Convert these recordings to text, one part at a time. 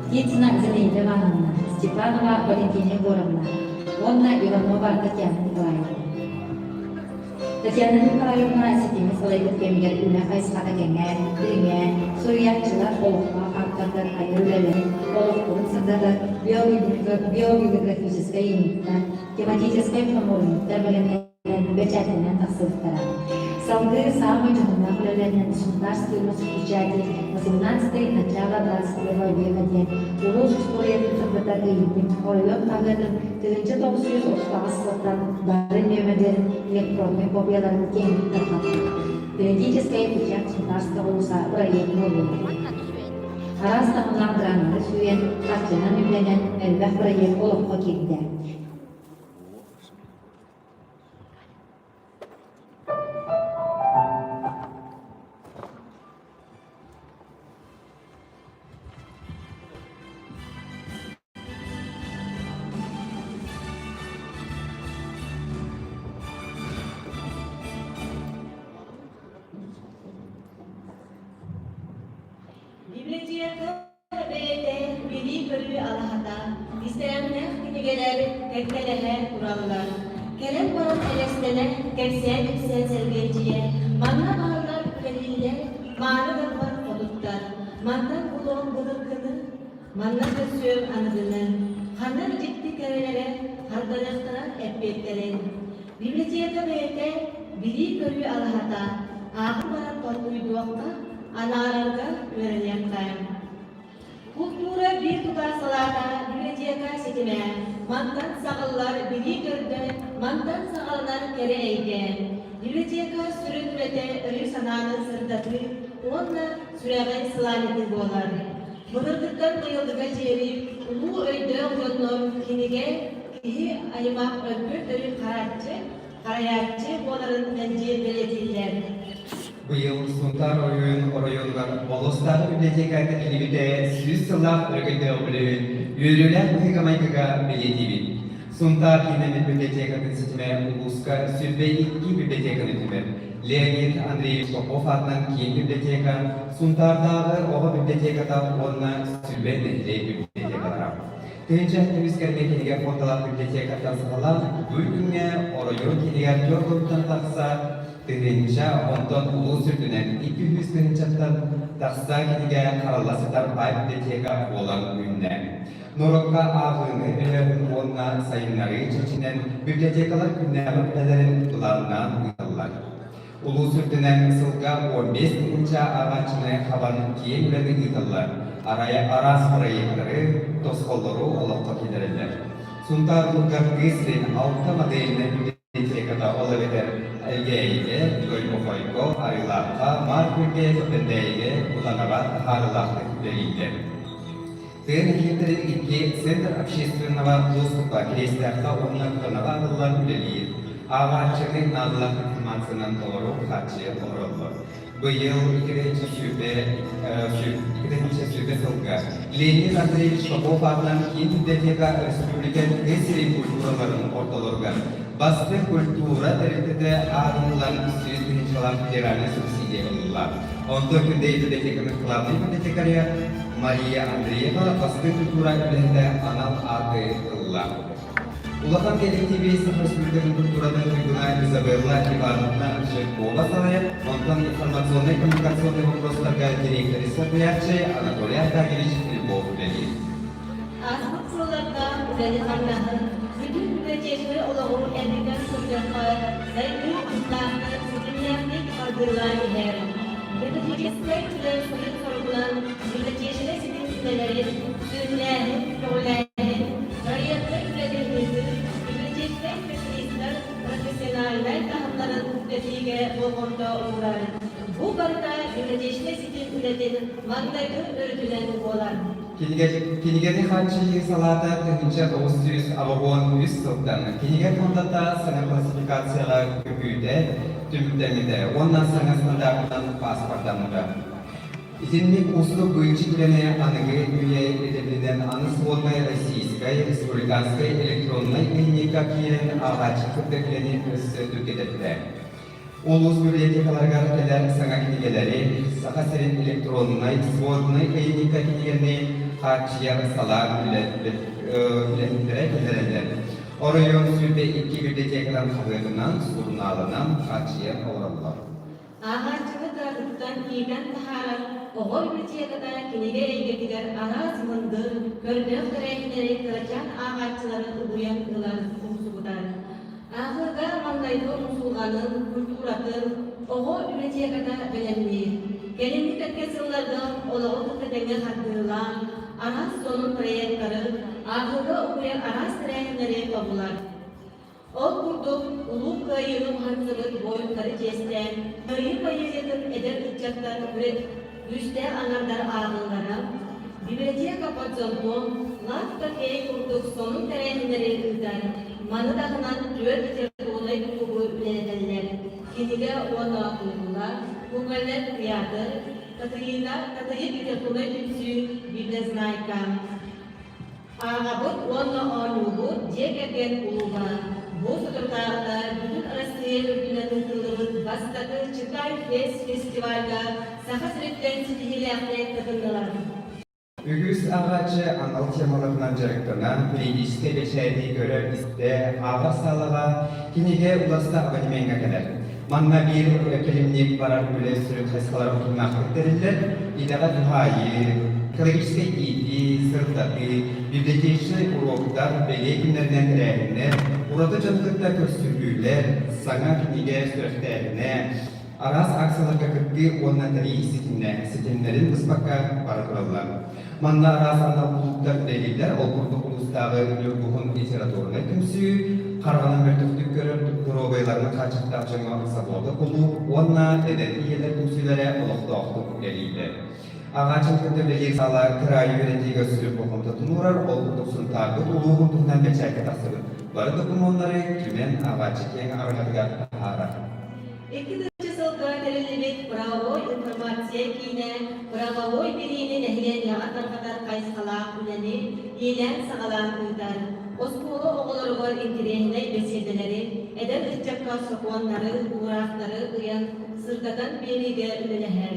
Птицына Зинаида Ивановна, Степанова Валентина Егоровна уонна Иванова Татьяна Николаевна. Татьяна Николаевна ситими салайбыт кэмигэр үлэ хайысхата кэҥээн, дириҥээн, суруйааччылар олохтоох ааптардар айар үлэлэрин, олохторун сырдатар биобиографическай ыйынньыктар, тематическай хомуурунньуктар бэлэмнэнэн бэчээттэнэн тахсыбыттара. Салгыы саамай дьоһуннаах үлэлэринэн Сунтарский Мосвпечати XVIII начало XXI века диэн улуус устуоруйатын сырдатар ыйынньык оройуон хаһыатын 1938 сылтан бары нүөмэрдэрин электроннай копияларын киэҥник тарҕаппыт. Периодическая печать Сунтарского улуса бырайыак буолбут. Араас таһымнаах граннары сүүйэн, харчынан үбүлэнэн элбэх бырайыак олоххо киирдэ. Библиотека Бэйэтэ билии-көрүү алаһата, кистэлэҥнээх кинигэлэр кэккэлэһэ тураллар. Кэлэн баран элэстэнэ, кэпсээн-ипсээн сэргэччийэ, манна бааллар үлэлииллэр, мааны далбар хотуттар. Мантан булуом былыргыны, манна көрсүөм аныгыны, ханна да дьикти кэрэлэрэ хардарыахтара эппиэттэрин. Библиотека бэйэтэ билии-көрүү алаһата, ааҕан баран толкуйдуохха, анаарарга үөрэниэххэ. Култуура биир тутаах салаата библиотека ситимэ, мантан саҕыллар билии төрдө, мантан саҕаланар кэрэ эйгэ. Библиотека сүрүн үлэтэ өйү-санааны сырдатыы уонна сүрэҕи сылаанньытыы буолар. Былыргыттан быйылгыга диэри улуу өйдөөх дьоннор кинигэ киһи аймах өлбөт өйүн харааччы, харайааччы буоларын мэлдьи бэлиэтииллэр. Быйыл Сунтаар оройуонун оройуонугар Болуостааҕы библиотека тэриллибитэ 100 сыллаах өрөгөйдөөх үлэһит үөрүүлээх быһыыга-майгыга бэлиэтиибит. Сунтаар киинэммит библиотекатын ситимэ улууска 22 библиотеканы түмэр. Леонид Андреевич Попов аатынан киин библиотека, Сунтаардааҕы оҕо библиотеката уонна Сүлбэ нэһилиэк библиотекалара. Тыһыынча көмүс кэргэ кинигэ фондалаах библиотекаттан саҕалаан бу күҥҥэ оройуон киинигэр түөрт уонтан тахса тыһыынча, онтон улуус үрдүнэн 200 тыһыынчаттан тахса кинигэ харалла сытар баай библиотека буолан үүннэ. Норуокка ааҕыыны өйөөһүн уонна сайыннарыы чэрчинэн библиотекалар күннээҕи үлэлэрин былааннаан ыыталлар. Улуус үрдүнэн сылга 15 тыһыынча ааҕааччыны хабан киэҥ үлэни ыыталлар, араас бырайыактары, тосхоллору олоххо киллэрэллэр. Сунтаар улууһугар тыа сирин алта модельнай библиотеката, ол эбэтэр Элгээйигэ, Тойбохойго, Арыылаахха, Маар Күөлгэ, Кэпэндээйигэ, Кутанаҕа таһаарыылаахтык үлэлииллэр. Тыа нэһилиэктэрин икки Центр общественного доступа Кириэстээххэ уонна Кутанаҕа арыллан үлэлиир. Ааҕааччыны наадалаах информациянан толору хааччыйа олороллор. Быйыл 2020 сылга Леонид Андреевич Попов аатынан киин библиотека республика тыа сирин культураларын ортолоругар бастыҥ культура тэрилтэтэ аатырыллан 100 тыһыынчалаах федеральнай субсидия ылла. Онтон Күндэйи библиотеканы главнай библиотекаря Мария Андреева бастыҥ культура үлэһитэ анал ааты ылла. Улахан кэлэктииби Саха Республикатын культуратын туйгуна Изабелла Ивановна Жиркова салайар, онтон информационнай-коммуникационнай вопростарга дириэктэри солбуйааччы Анатолий Аркадьевич Львов үлэлиир. Ааспыт сылларга үлэни-хамнаһы, бүтүн библиотечнай олоҕу эргитэн сылдьыахха, сайдыы тустаахтык, ситимнээхтик хардыылаан иһэр. Методическай үлэ сүрүн соругунан библиотечнай ситим үлэлэрин сүрүннээһин, көҕүлээһин, проектнай үлэни ыытыы, библиотечнай специалистар профессиональнай таһымнарын үрдэтиигэ болҕомто уурар. Бу барыта библиотечнай ситим үлэтин маҥнайгы өрүтүнэн буолар. Кинигэни хааччыйыы салаата 1983 сылтан кинигэ фондата саҥа классификацияҕа көһүүтэ түмүктэммитэ уонна саҥа стандартынан пааспардаммыта. Итинник уустук быычык үлэни аныгы үйэ ирдэбилинэн аны своднай российскай, республиканскай электроннай ыйынньыкка киирэн ааҕааччы кытта үлэни өссө түргэтэттэ. Улуус библиотекаларыгар кэлэр саҥа кинигэлэри, Саха сирин электроннай, своднай ыйынньыкка кинигэни хааччыйар салаа үлэһиттэрэ киллэрэллэр. Оройуон 22 библиотеканан хаһыатынан, сурунаалынан хааччыйан олороллор. Ааҕааччыны кыратыттан иитэн таһаарар оҕо библиотеката кинигэ эйгэтигэр араас мындыр, көрдөөх тэрээһиннэри кырачаан ааҕааччылары угуйан ылар умсугутар. Ааҕыыга маҥнайгы умсулҕанын, культуратын оҕо библиотеката бэлэмниир. Кэлиҥҥи кэккэ сылларга олоҕу кытта тэҥҥэ хардыылаан, араас сонун проекттары, ааҕыыга угуйар араас тэрээһиннэри тобулар. Ол курдук, Улуу Кыайыыны уһансыбыт буойуттары чиэстээн, Кыайыы поэзиятын эдэр ыччаттар күүстээх аҥардар ааҕыылара, библиотека под зонтом, лавка фей курдук сонун тэрээһиннэри ыытар, маны таһынан түөрт литературнай кулуубу үлэлэтэллэр, кинигэ уонна куукула, кукольнай тыйаатыр, Татыйыына, Татыйык литературнай түмсүү, Библиознайка. Ааҕабыт уонна оонньуубут дьиэ кэргэн кулууба бу соторутааҕыта бүтүн Россия үрдүнэн ыытыллыбыт бастакы Читай Фест фестивальга Саха сириттэн ситиһиилээхтик кытыннылар. Үгүс ааҕааччы анал темаларынан дьарыктанан, периодическай бэчээти көрөр-истэ, ааҕар саалаҕа кинигэ уларса абонемеҥҥа кэлэр. Манна биир кэлимник барар үлэ сүрүн хайысхалара утумнаахтык тэриллэр, идэҕэ туһаайыы, экологическай иитии, сырдатыы, библиотечнай уруоктар, бэлиэ күннэринэн тэрээһиннэр, ураты дьону кытта көрсүһүүлэр, саҥа кинигэ сүрэхтээһинэ, араас акцияларга кыттыы уонна тэрийии ситимнэрин быспакка бара тураллар. Манна араас анал кулууптар үлэлииллэр, ол курдук улуустааҕы Ньургуһун литературнай түмсүү, хараҕынан мөлтөхтүк көрөр доруобуйаларынан хааччахтаах дьоҥҥо Свобода кулууп уонна эдэр ийэлэр түмсүүлэрэ олохтоохтук үлэлииллэр. Аҕааччыны кытта үлэлиир саала кыраайы үөрэтиигэ сүрүн болҕомтотун уурар, ол курдук Сунтаарбыт улууһун туһунан бэчээккэ тахсыбыт бары докумуоннары түмэн ааҕааччы киэҥ араҥатыгар таһаарар. 2000 сылга тэриллибит правовой информация киинэ правовой билиини нэһилиэнньэҕэ тарҕатар хайысхалаах үлэни иилээн-саҕалаан ыытар, оскуола оҕолоругар интэриэһинэй бэсиэдэлэри, эдэр ыччакка сокуоннары, уураахтары ыйан, сырдатан биэриигэ үлэлэһэр.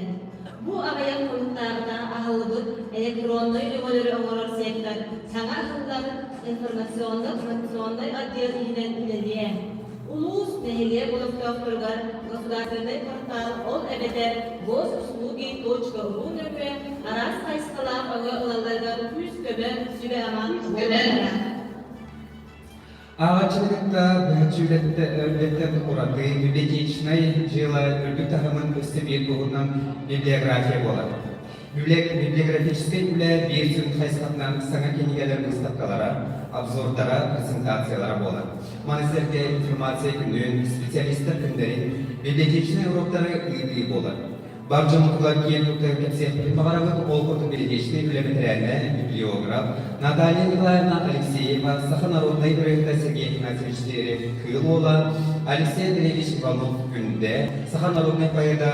Бу аҕыйах хонуктааҕыта аһыллыбыт электроннай өҥөлөрү оҥорор сектор саҥа аһыллар информационно-информационнай отдел иһинэн үлэлиэ. Улуус, нэһилиэк олохтоохторугар государственнай портал ол эбэтэр госуслуги.ру нөҥүө араас хайысхалаах өҥө ылалларыгар күүс-көмө, сүбэ-ама буолуохтара. Ааҕааччыны кытта быһаччы үлэттэн ураты библиотечнай дьыала үрдүк таһымын өссө биир туһунан библиография буолар. Библиографическай үлэ биир сүрүн хайысхатынан саҥа кинигэлэр быыстапкалара, обзордара, презентациялара буолар. Маны сэргэ информация күнүн, специалистар күннэрин, библиотечнай уроктары ыытыы буолар. Бар дьоммутугар киэн тутта кэпсиэхпитин баҕарабыт, ол курдук библиотечнай үлэ бэтэрээнэ, библиограф Наталья Николаевна Алексеева, саха народнай ырыаһыта Сергей Игнатьевич Зверев Кыыл Уола, Алексей Андреевич Иванов-Күндэ, саха народнай поэта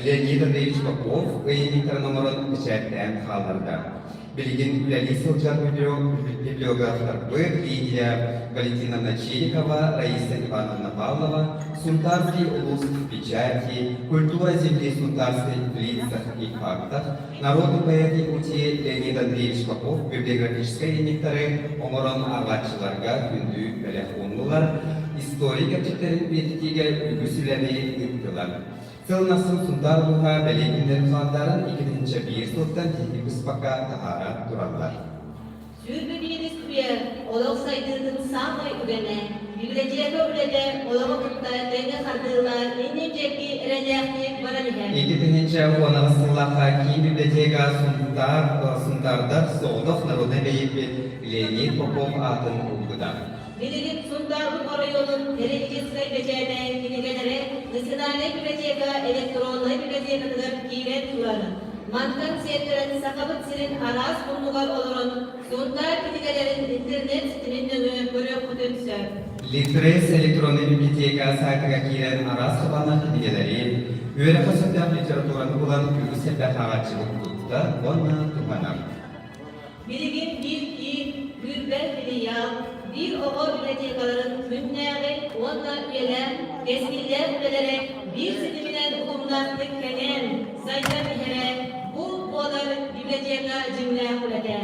Леонид Андреевич Попов ыйынньыктарын оҥорон бэчээттээн хаалларда. Билигин үлэлии сылдьар библиографтарбыт Лидия Валентиновна Чирикова, Раиса Ивановна Павлова, Сунтарский улус печати, Культура земли Сунтарской в лицах и фактах, народный поэт Якутии Леонид Андреевич Попов библиографическай ыйынньыктары оҥорон ааҕааччыларга күндү бэлэх ууннулар, история кэрчиктэрин үйэтитиигэ үгүс үлэни ыыттылар. Сыл ахсын Сунтаар улууһа бэлиэ күннэрин халандаарын 2001 сылтан тиһигин быспакка таһаара тураллар. 21 үйэ олох сайдыытын саамай үгэнэ, библиотека үлэтэ олоҕу кытта тэҥҥэ хардыылаан иннин диэки эрэллээхтик баран иһэр. 2018 сыллаахха киин библиотека Сунтаар Сунтаардар соҕотох народнай бэйиэппит Леонид Попов аатын ылбыта. Билигин Сунтаарбыт оройуонун периодическай бэчээтэ кинигэлэрэ Национальнай библиотека электроннай библиотекатыгар киирэн турар. Мантан сиэттэрэн Сахабыт сирин араас муннугар олорон Сунтаар кинигэлэрин интернет ситимин нөҥүө көрүөххүтүн сөп. Литрес электроннай библиотека саайтыгар киирэн араас хабааннаах кинигэлэри, үөрэххэ сөптөөх литератураны булан үгүс элбэх ааҕааччыбыт туттар уонна туһанар. Билигин биир киин, күүрбэт филиал, биир оҕо библиотекаларын күннээҕи уонна үйэлээх, кэскиллээх үлэлэрэ биир ситиминэн утумнаахтык кэҥээн, сайдан иһэрэ бу буолар библиотека дьиҥнээх үлэтэ.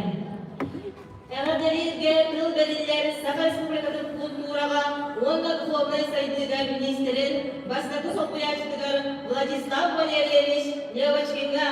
Эҕэрдэлииргэ тыл бэриллэр Саха Республикатын култуураҕа уонна духовнай сайдыыга миниистирин бастакы солбуйааччытыгар Владислав Валерьевич Левочкиҥҥа.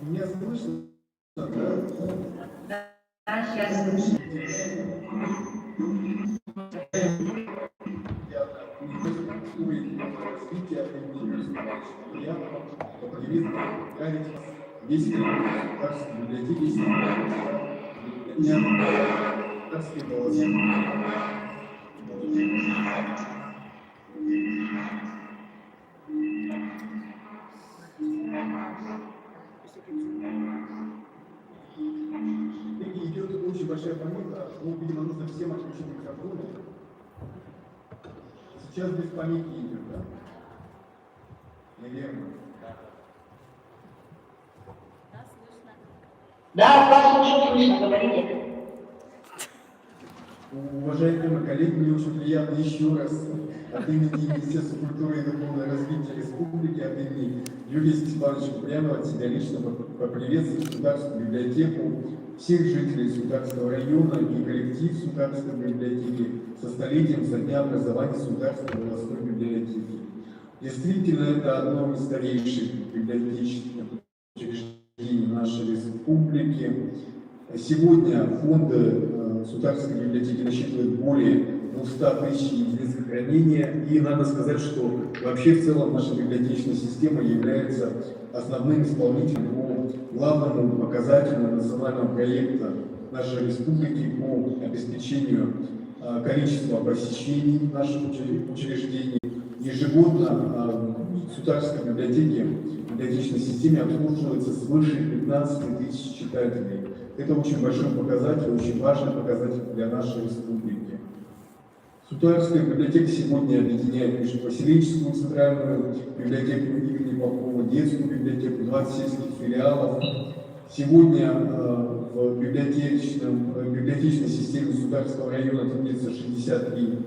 Меня слышно, да? Да, сейчас слышно. Я поздравить весь библиотеки Идет очень большая помеха, ну, видимо, нужно всем отключить микрофоны. Сейчас без помехи идет, да? Наверное. Да, вас хорошо слышно, говорите. Уважаемые коллеги, мне очень приятно еще раз от имени Министерства культуры и духовного развития Республики, от имени Юрия Степановича Куприянова, от себя лично поприветствовать Сунтарскую библиотеку, всех жителей Сунтарского района и коллектив Сунтарской библиотеки со столетием со дня образования Сунтарской областной библиотеки. Действительно, это одно из старейших библиотечных учреждений нашей республики. Сегодня фонды Сунтарской библиотеки насчитывают более 200 тысяч единиц хранения. И надо сказать, что вообще в целом наша библиотечная система является основным исполнителем по главному показателю национального проекта нашей республики по обеспечению количества посещений наших учреждений. Ежегодно в Сунтарской библиотеке, в библиотечной системе обслуживается свыше 15 тысяч читателей. Это очень большой показатель, очень важный показатель для нашей республики. Сунтарская библиотека сегодня объединяет Межпоселенческую центральную библиотеку имени Попова, детскую библиотеку, 20 сельских филиалов. Сегодня в библиотечной системе Сунтарского района трудится 63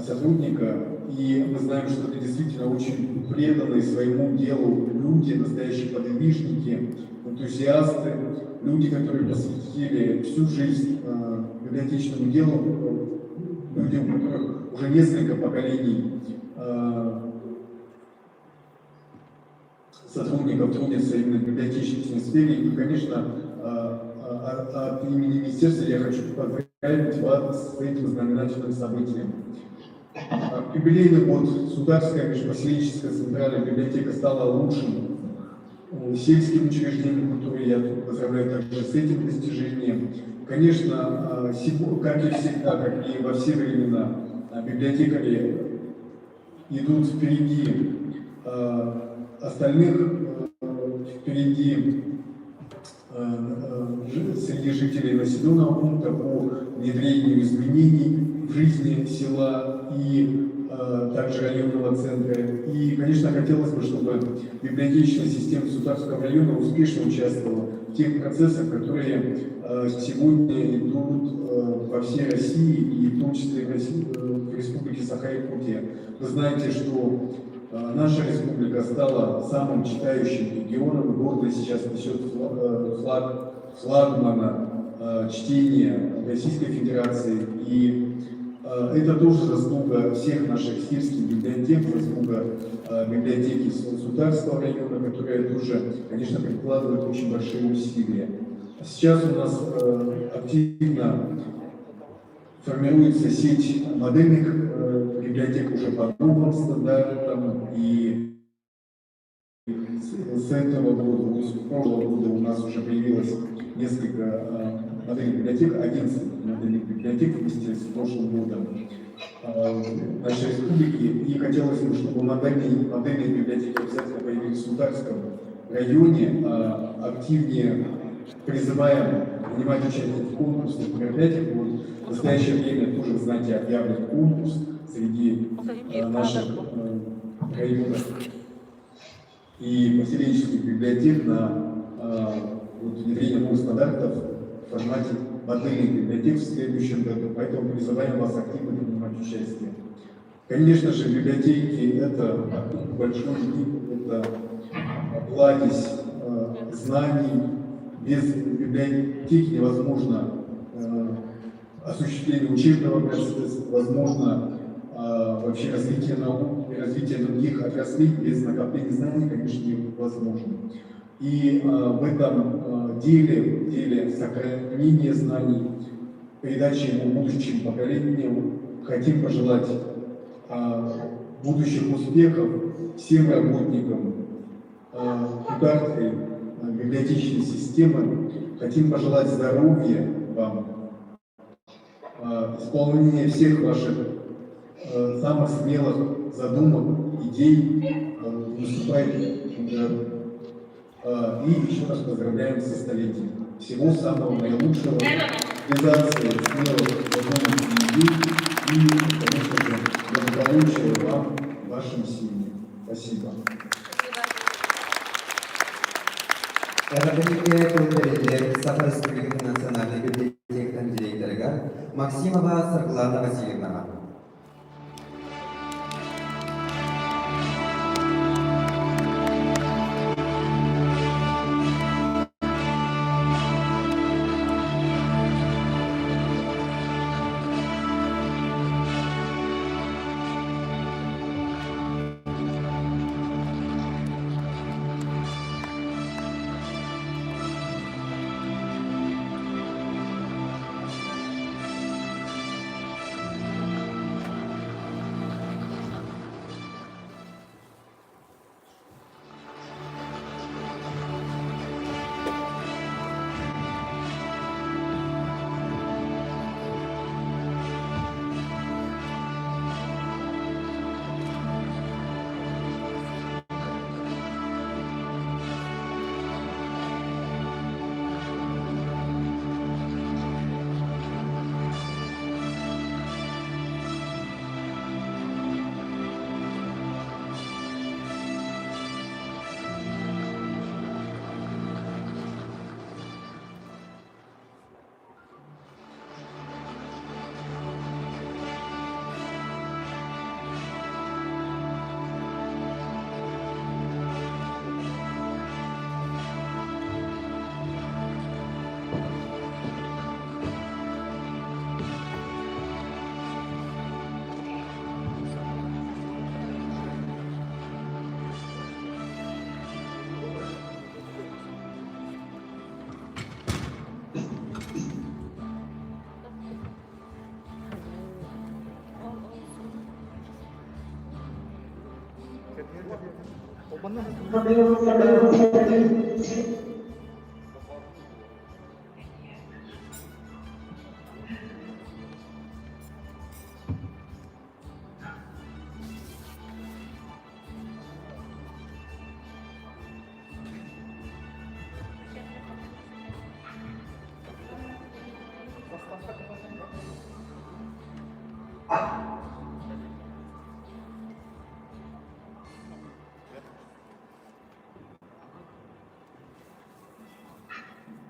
сотрудника. И мы знаем, что это действительно очень преданные своему делу люди, настоящие подвижники, энтузиасты, люди, которые посвятили всю жизнь библиотечному делу, люди, у которых уже несколько поколений сотрудников трудятся именно в библиотечной сфере. И, конечно, от имени министерства я хочу поздравить вас с этим знаменательным событием. В юбилейный год Сунтарская межпоселенческая центральная библиотека стала лучшим сельским учреждением культуры. Я поздравляю также с этим достижением. Конечно, как и всегда, как и во все времена, библиотекари идут впереди остальных, впереди среди жителей населенного пункта по внедрению изменений в жизни села и также районного центра. И, конечно, хотелось бы, чтобы библиотечная система Сунтарского района успешно участвовала в тех процессах, которые сегодня идут во всей России и в том числе в России, в Республике Саха-Якутия. Вы знаете, что наша республика стала самым читающим регионом, гордо сейчас несет флаг флагмана чтения Российской Федерации. И это тоже заслуга всех наших сельских библиотек, заслуга библиотеки Сунтарского района, которая тоже, конечно, прикладывает очень большие усилия. Сейчас у нас активно формируется сеть модельных библиотек уже по новым стандартам, и с этого года, с прошлого года у нас уже появилось несколько модельных библиотек, 11 модельных библиотек вместе с прошлым годом в нашей республике. И хотелось бы, чтобы модельные библиотеки обязательно появились в Сунтарском районе. Активнее призываем принимать участие в конкурсных мероприятиях. Вот в настоящее время тоже, вы знаете, объявлен конкурс среди наших районов и поселенческих библиотек на вот, внедрение новых стандартов в формате модельных библиотек в следующем году. Поэтому призываем вас активно принимать участие. Конечно же, библиотеки – это большой мир, это кладезь знаний. Без библиотеки невозможно осуществление учебного процесса, возможно вообще развитие наук и развитие других отраслей без накопления знаний, конечно, невозможно. И в этом деле сохранения знаний, передачи ему будущим поколениям, хотим пожелать будущих успехов всем работникам Сунтарской библиотечной системы. Хотим пожелать здоровья вам, исполнения всех ваших самых смелых задумок, идей наступает. И еще раз поздравляем со столетием. Всего самого наилучшего, реализации смелых задумок и идей и, конечно же, благополучия вам, вашим семьям. Спасибо. Эҕэрдэ тыл бэриллэр Саха Республикатын национальнай библиотекатын директорыгар Максимова Саргылана Васильевнаҕа.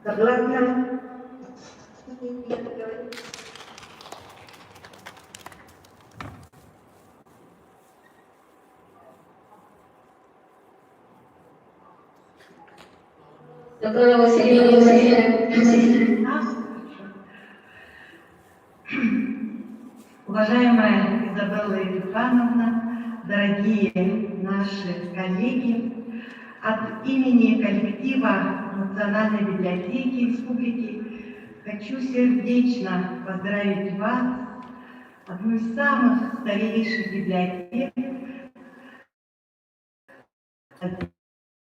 Согласна. Соколова Васильевна. Уважаемая Изабелла Епифановна, дорогие наши коллеги, от имени коллектива Национальной библиотеки Республики хочу сердечно поздравить вас, одну из самых старейших библиотек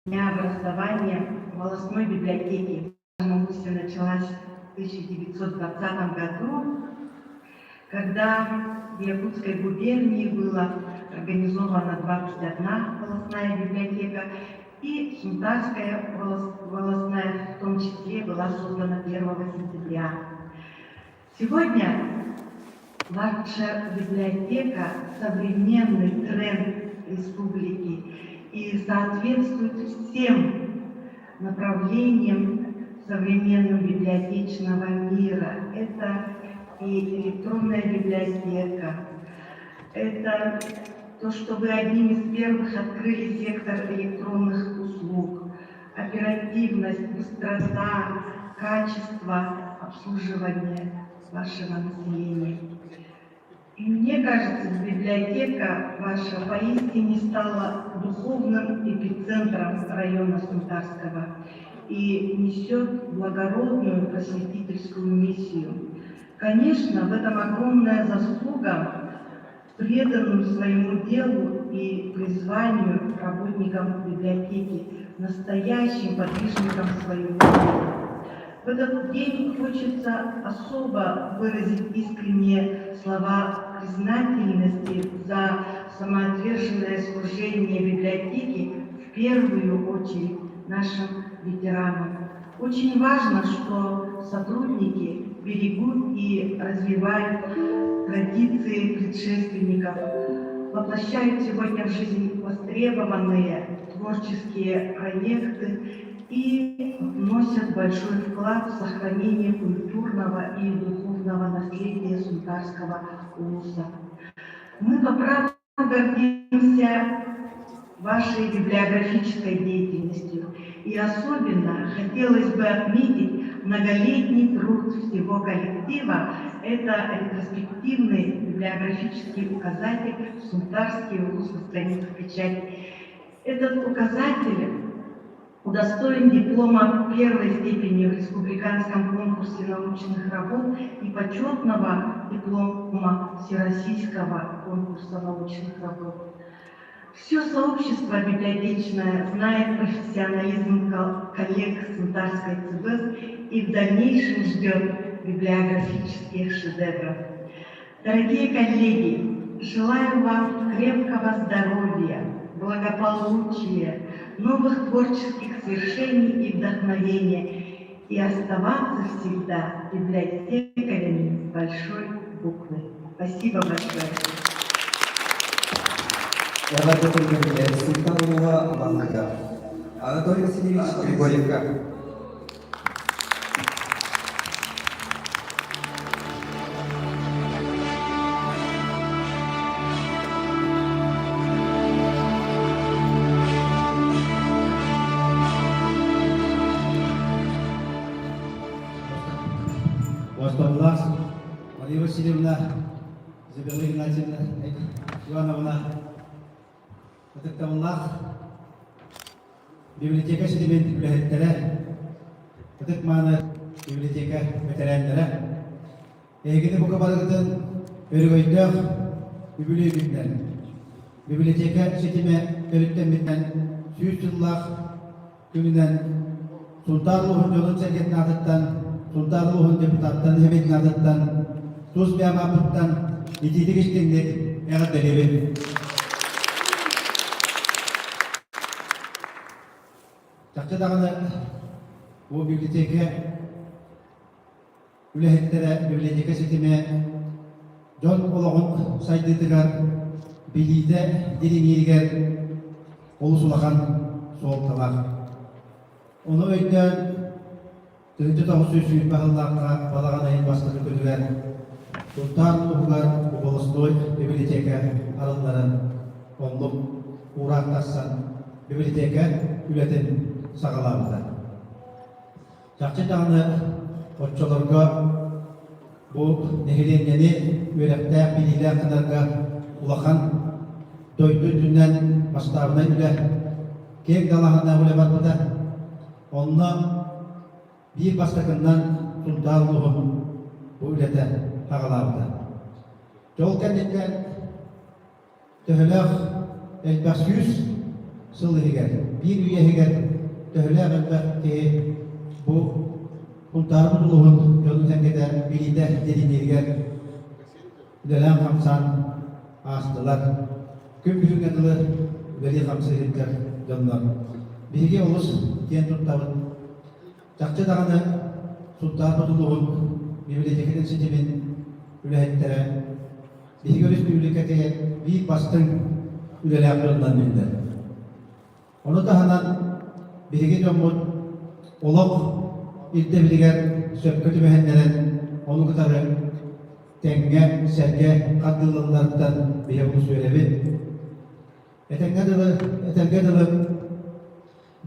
дня образования волостной библиотеки. Самоусия началась в 1920 году, когда в Якутской губернии было организована 21 волостная библиотека, и Сунтарская волостная в том числе была создана 1 сентября. Сегодня ваша библиотека – современный тренд республики и соответствует всем направлениям современного библиотечного мира. Это и электронная библиотека, это то, что вы одним из первых открыли сектор электронных услуг, оперативность, быстрота, качество обслуживания вашего населения. И мне кажется, библиотека ваша поистине стала духовным эпицентром района Сунтарского и несет благородную просветительскую миссию. Конечно, в этом огромная заслуга преданным своему делу и призванию работникам библиотеки, настоящим подвижникам своего дела. В этот день хочется особо выразить искренние слова признательности за самоотверженное служение библиотеки в первую очередь нашим ветеранам. Очень важно, что сотрудники берегут и развивают традиции предшественников, воплощают сегодня в жизнь востребованные творческие проекты и вносят большой вклад в сохранение культурного и духовного наследия Сунтарского улуса. Мы по праву гордимся вашей библиографической деятельностью. И особенно хотелось бы отметить многолетний труд всего коллектива. Это ретроспективный библиографический указатель «Сунтарский улус на страницах печати». Этот указатель удостоен диплома первой степени в республиканском конкурсе научных работ и почетного диплома Всероссийского конкурса научных работ. Все сообщество библиотечное знает профессионализм коллег Сунтарской ЦБС и в дальнейшем ждет библиографических шедевров. Дорогие коллеги, желаю вам крепкого здоровья, благополучия, новых творческих свершений и вдохновения и оставаться всегда библиотекарями с большой буквы. Спасибо большое. Эҕэрдэ тылларыгар Сунтаар улууһа баһылыга Анатолий Васильевич Григорьевка. Оттонлаах Мария Васильевна, Изабелла Игнатьевна Ивановна ытыктабыллаах библиотека ситимин үлэһиттэрэ, ытык-мааны библиотека бэтэрээннэрэ, эһигини бука барыгытын өрөгөйдөөх үбүлүөйгүнэн! Библиотека ситимэ төрүттэммитинэн 100 сыллаах күнүнэн Сунтаар улууһун дьонун-сэргэтин аатыттан, Сунтаар улууһун депутаттарын сэбиэтин аатыттан, тус бэйэм ааппыттан итиитик истиҥник эҕэрдэлиибин. Чахчы даҕаны бу библиотека үлэһиттэрэ библиотека ситимэ дьон олоҕун сайдыытыгар, билиитэ дириҥииригэр олус улахан суолталаах. Ону өйдөөн 1920 сыллаахха балаҕан ыйын бастакы күнүгэр Сунтаар улууһугар областной библиотека арылларын оннук уураах тахсан библиотека үлэтин саҕалаабыта. Чахчы даҕаны оччолорго бу нэһилиэнньэни үөрэхтээх, билиилээх гынарга улахан дойду үрдүнэн масштабнай үлэ киэҥ далааһыннаах үлэ барбыта. Онно биир бастакыннан Сунтаар улууһун бу үлэтэ саҕалаабыта. Дьол кэнниттэн Төһөлөөх элбэх 100 сыл иһигэр, биир үйэ иһигэр төһөлөөх элбэх киһи бу Сунтаарбыт улууһун дьонун-сэргэтэ билиитэ дириҥииригэр үлэлээн-хамсаан аастылар. Күн бүгүҥҥэ дылы үлэлии-хамсыы сылдьар дьоннор. Биһиги олус киэн туттабыт. Чахчы даҕаны Сунтаарбыт улууһун библиотекатын ситимин үлэһиттэрэ Биһиги өрөспүүбүлүкэтигэр биир бастыҥ үлэлээх дьонунан биллэр. Ону таһынан биһиги дьоммут олох ирдэбилигэр сөпкө түбэһиннэрэн, ону кытары тэҥҥэ, сэргэ хардыылалларыттан биһиги олус үөрэбит. Этэҥҥэ дылы, этэргэ дылы,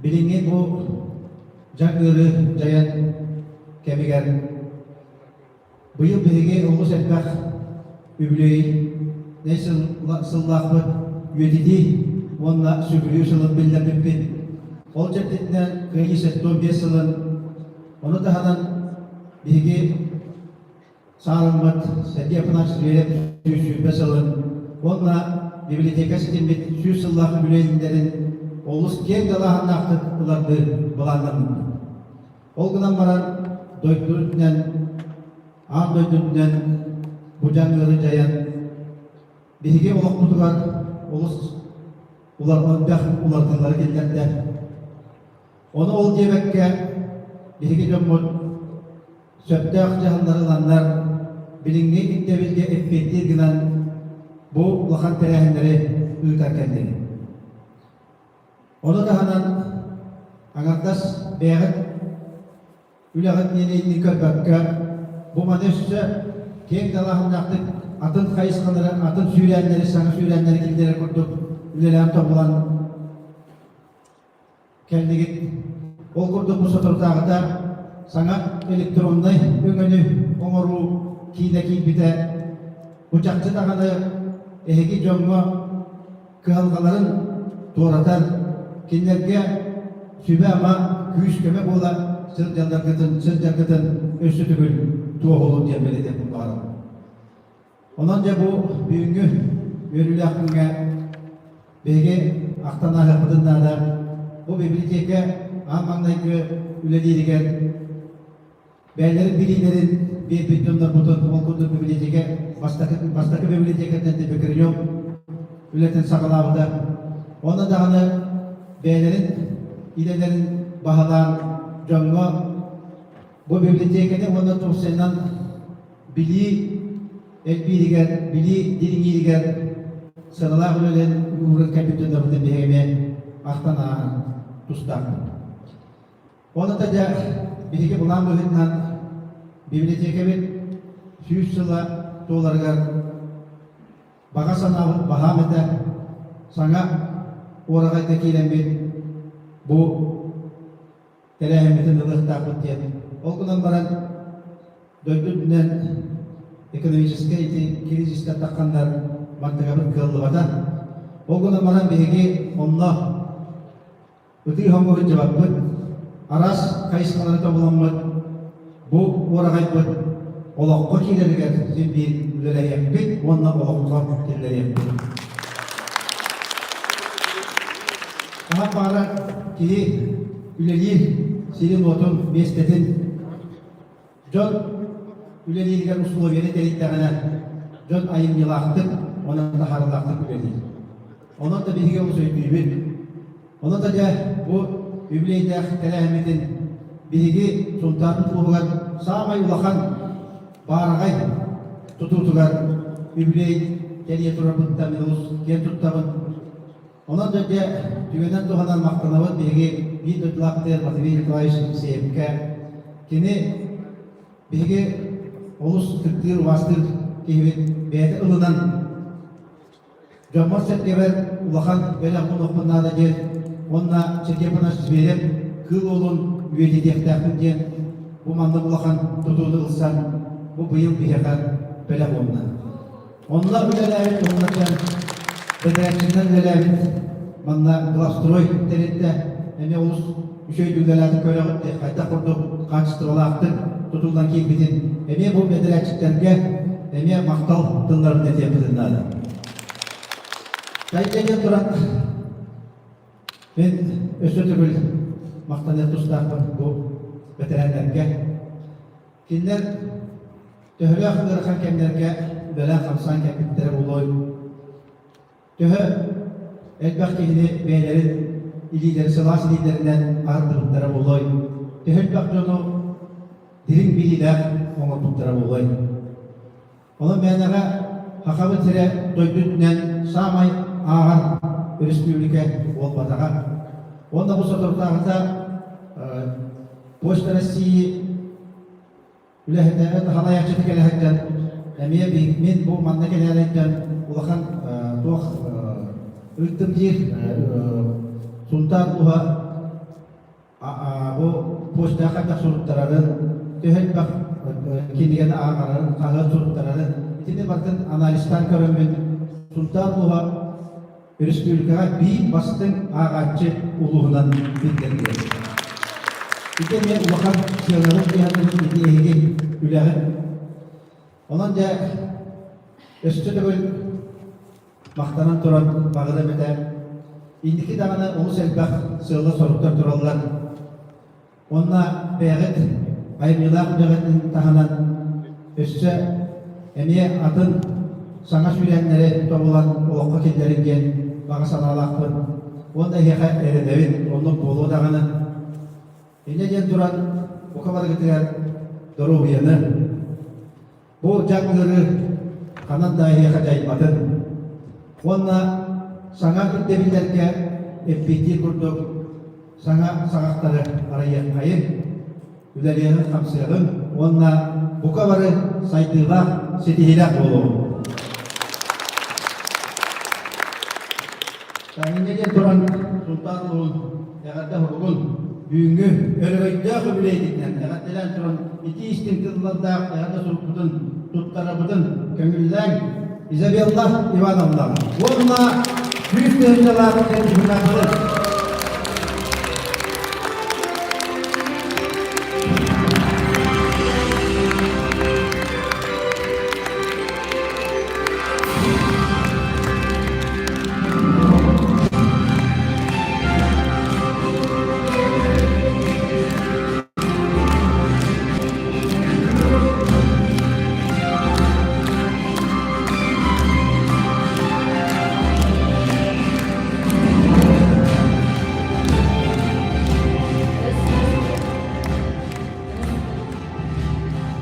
билиҥҥи бу дьаҥ ыарыы дьайан кэмигэр Быйыл биһиги олус элбэх үбүлүөйнэй сыллаахпыт үйэтитии уонна сүгүрүйүү сылын биллэрбиппит. Ол чэрчитинэн Кыайыы 75 сылын, ону таһынан биһиги сааламмыт Сергей Афанасьевич Зверев 120 сылын уонна библиотека ситиммит 100 сыллаах үбүлүөйдэрин олус киэҥ далааһыннаахтык ылардыы былааннаммыппыт. Ол гынан баран дойду үрдүнэн, аан дойду үрдүнэн бу дьаҥ ыары дьайан биһиги олохпутугар олус элбэх уларытыылары киллэрдэ. Ону ол диэбэккэ биһиги дьоммут сөптөөх дьаһаллары ыланнар билиҥҥи ирдэбилгэ эппиэттиир гынан бу улахан тэрээһиннэри ыытар кэллибит. Ону таһынан аҥардас бэйэҕит үлэҕит диэн көрбөккө, бу маны өссө киэҥ далааһыннаахтык атын хайысхалары, атын сүүрээннэри, саҥа сүүрээннэри киллэрэр курдук үлэлээн тобулан кэллигит. Ол курдук бу соторутааҕыта саҥа электроннай өҥөнү оҥоруу киинэ киирбитэ. Бу чахчы даҕаны эһиги дьоҥҥо кыһалҕаларын туоратар, кинилэргэ сүбэ-ама, күүс-көмө буола сылдьалларгытын, сылдьаргытын өссө төгүл туоһулуур диэн бэлиэтиэхпин баҕарабын. Онон дьэ бу бүгүҥҥү үөрүүлээх күҥҥэ биһиги ахтан ааһыахпытын наада. Бу библиотека аан маҥнайгы үлэлииригэр Бэйэлэрин билиилэрин биэрбит дьоннорбутун ол курдук библиотека бастакы, бастакы библиотекаттан Тепекренев үлэтин саҕалаабыта. Онно даҕаны бэйэлэрин идэлэрин баһылаан дьоҥҥо бу библиотеканы уонна тупсайынан билии элбииригэр, билии дириҥииригэр сыралаах үлэлэрин ууран кэлбит дьоннорбутун биһиги эмиэ ахтан ааһан тустаахпыт. Ол дьэ биһиги былаан быһыытынан библиотекабыт 100 сыла туоларыгар баҕа санаабыт баһаам этэ саҥа уораҕайга киирэммит бу тэрээһиммитин ылыахтаахпыт диэн. Ол гынан баран дойду үрдүнэн экономическай ити кризистэр тахханнар мантыгабыт кыаллыбата. Ол гынан баран биһиги онно Ытыы-хомуу сылдьыбаппыт, араас хайысхалары тобуламмыт, бу уораҕайбыт олоххо киирэригэр син биир үлэлэһиэхпит уонна олоххо киллэриэхпит. Хаһан баҕарар киһи үлэлиир сирин-уотун, миэстэтин дьон үлэлииригэр условияны тэрийдэҕинэ, дьон айымньылаахтык уонна таһаарыылаахтык үлэлиир. Онон да биһиги олус өйдүүбүт. Онон да дьэ бу үбүлүөйдээх тэрээһиммитин биһиги Сунтаарбыт улууһугар саамай улахан баараҕай тутуутугар үбүлүөй тэрийэ турарбыттан мин олус киэн туттабын. Онон да дьэ түгэнэн туһанан махтанабыт биһиги биир дойдулаахтыыр Матвей Николаевич Алексеевка. Кини биһиги олус ытыктыыр, убаастыыр киһибит бэйэтэ ылынан Дьоммор-сэргэбэр улахан бэлэх уунуохпун наада диэн уонна Сергей Афанасьевич Зверев Кыыл Уолун үйэтитиэхтээхпин диэн бу маннык улахан тутууну ылсан бу быйыл биһиэхэ бэлэх уунна. Онно үлэлээбит уонна бэдэрээччинэн үлэлээбит манна Главстрой тэрилтэ эмиэ олус үчүгэй үлэлээтин көрөҕүт хайдах курдук хаачыстыбалаахтык тутуллан киирбитин эмиэ бу бэдэрээччиттэргэ эмиэ махтал тылларын этиэхпитин наада. Тайга диэн туран мин өссө төгүл махтаныах тустаахпын бу бэтэрээннэргэ. Кинилэр төһөлөөх ыарахан кэмнэргэ үлэлээн-хамсаан кэлбиттэрэ буолуой? Төһө элбэх киһини бэйэлэрин илиилэрин сылаас илиилэринэн аһардыбыттара буолуой? Төһө элбэх дьону дириҥ билиилээх оҥорбуттара буолуой? Онон мээнэҕэ Сахабыт сирэ дойду үрдүнэн саамай ааҕар өрөспүүбүлүкэ буолбатаҕа. Уонна бу соторутааҕыта Почта России үлэһитэ салайааччыта кэлэ сылдьан эмиэ мин бу манна кэлээриттэн улахан туох ыыттым диир Сунтаар улууһа бу почтаҕа хайдах суруттарарын төһө элбэх кинигэни ааҕарын хаһыат суруттарарын итини барытын анализтаан көрөммүн Сунтаар улууһа Өрөспүүбүлүкэҕэ биир бастыҥ ааҕааччы улууһунан биллэрдилэр. Ити эмиэ улахан сыаналык дьаһаллыбыт ити эһиги үлэҕит. Онон дьэ өссө төгүл махтанан туран баҕарыам этэ. Инники даҕаны олус элбэх сыаллар-соруктар тураллар. Уонна бэйэҕит айымньылаах үлэҕитин таһынан өссө эмиэ атын саҥа сүүрээннэри тобулан олоххо киллэриҥ диэн баҕа санаалаахпын. Уонна эһиэхэ эрэнэбин, оннук буолуо даҕаны. Инньэ диэн туран, бука барыгытыгар доруобуйаны, Бу дьаҥ ыарыы ханан да эһиэхэ дьайбатын уонна саҥа ирдэбиллэргэ эппиэттиир курдук саҥа саҕахтары арыйыаххайын, үлэлиэҕин-хамсыаҕын уонна бука бары сайдыылаах, ситиһиилээх буолуоҕуҥ. Инньэ диэн туран Султан Уһун эҕэрдэ суругун бүгүҥҥү өрөгөйдөөх үбүлүөйгүтүнэн эҕэрдэлээн туран итии истиҥ тыллардаах эҕэрдэ сурукпутун туттарабытын көҥүллээҥ Изабелла Ивановна уонна 100 тыһыынчалаах сертификаты.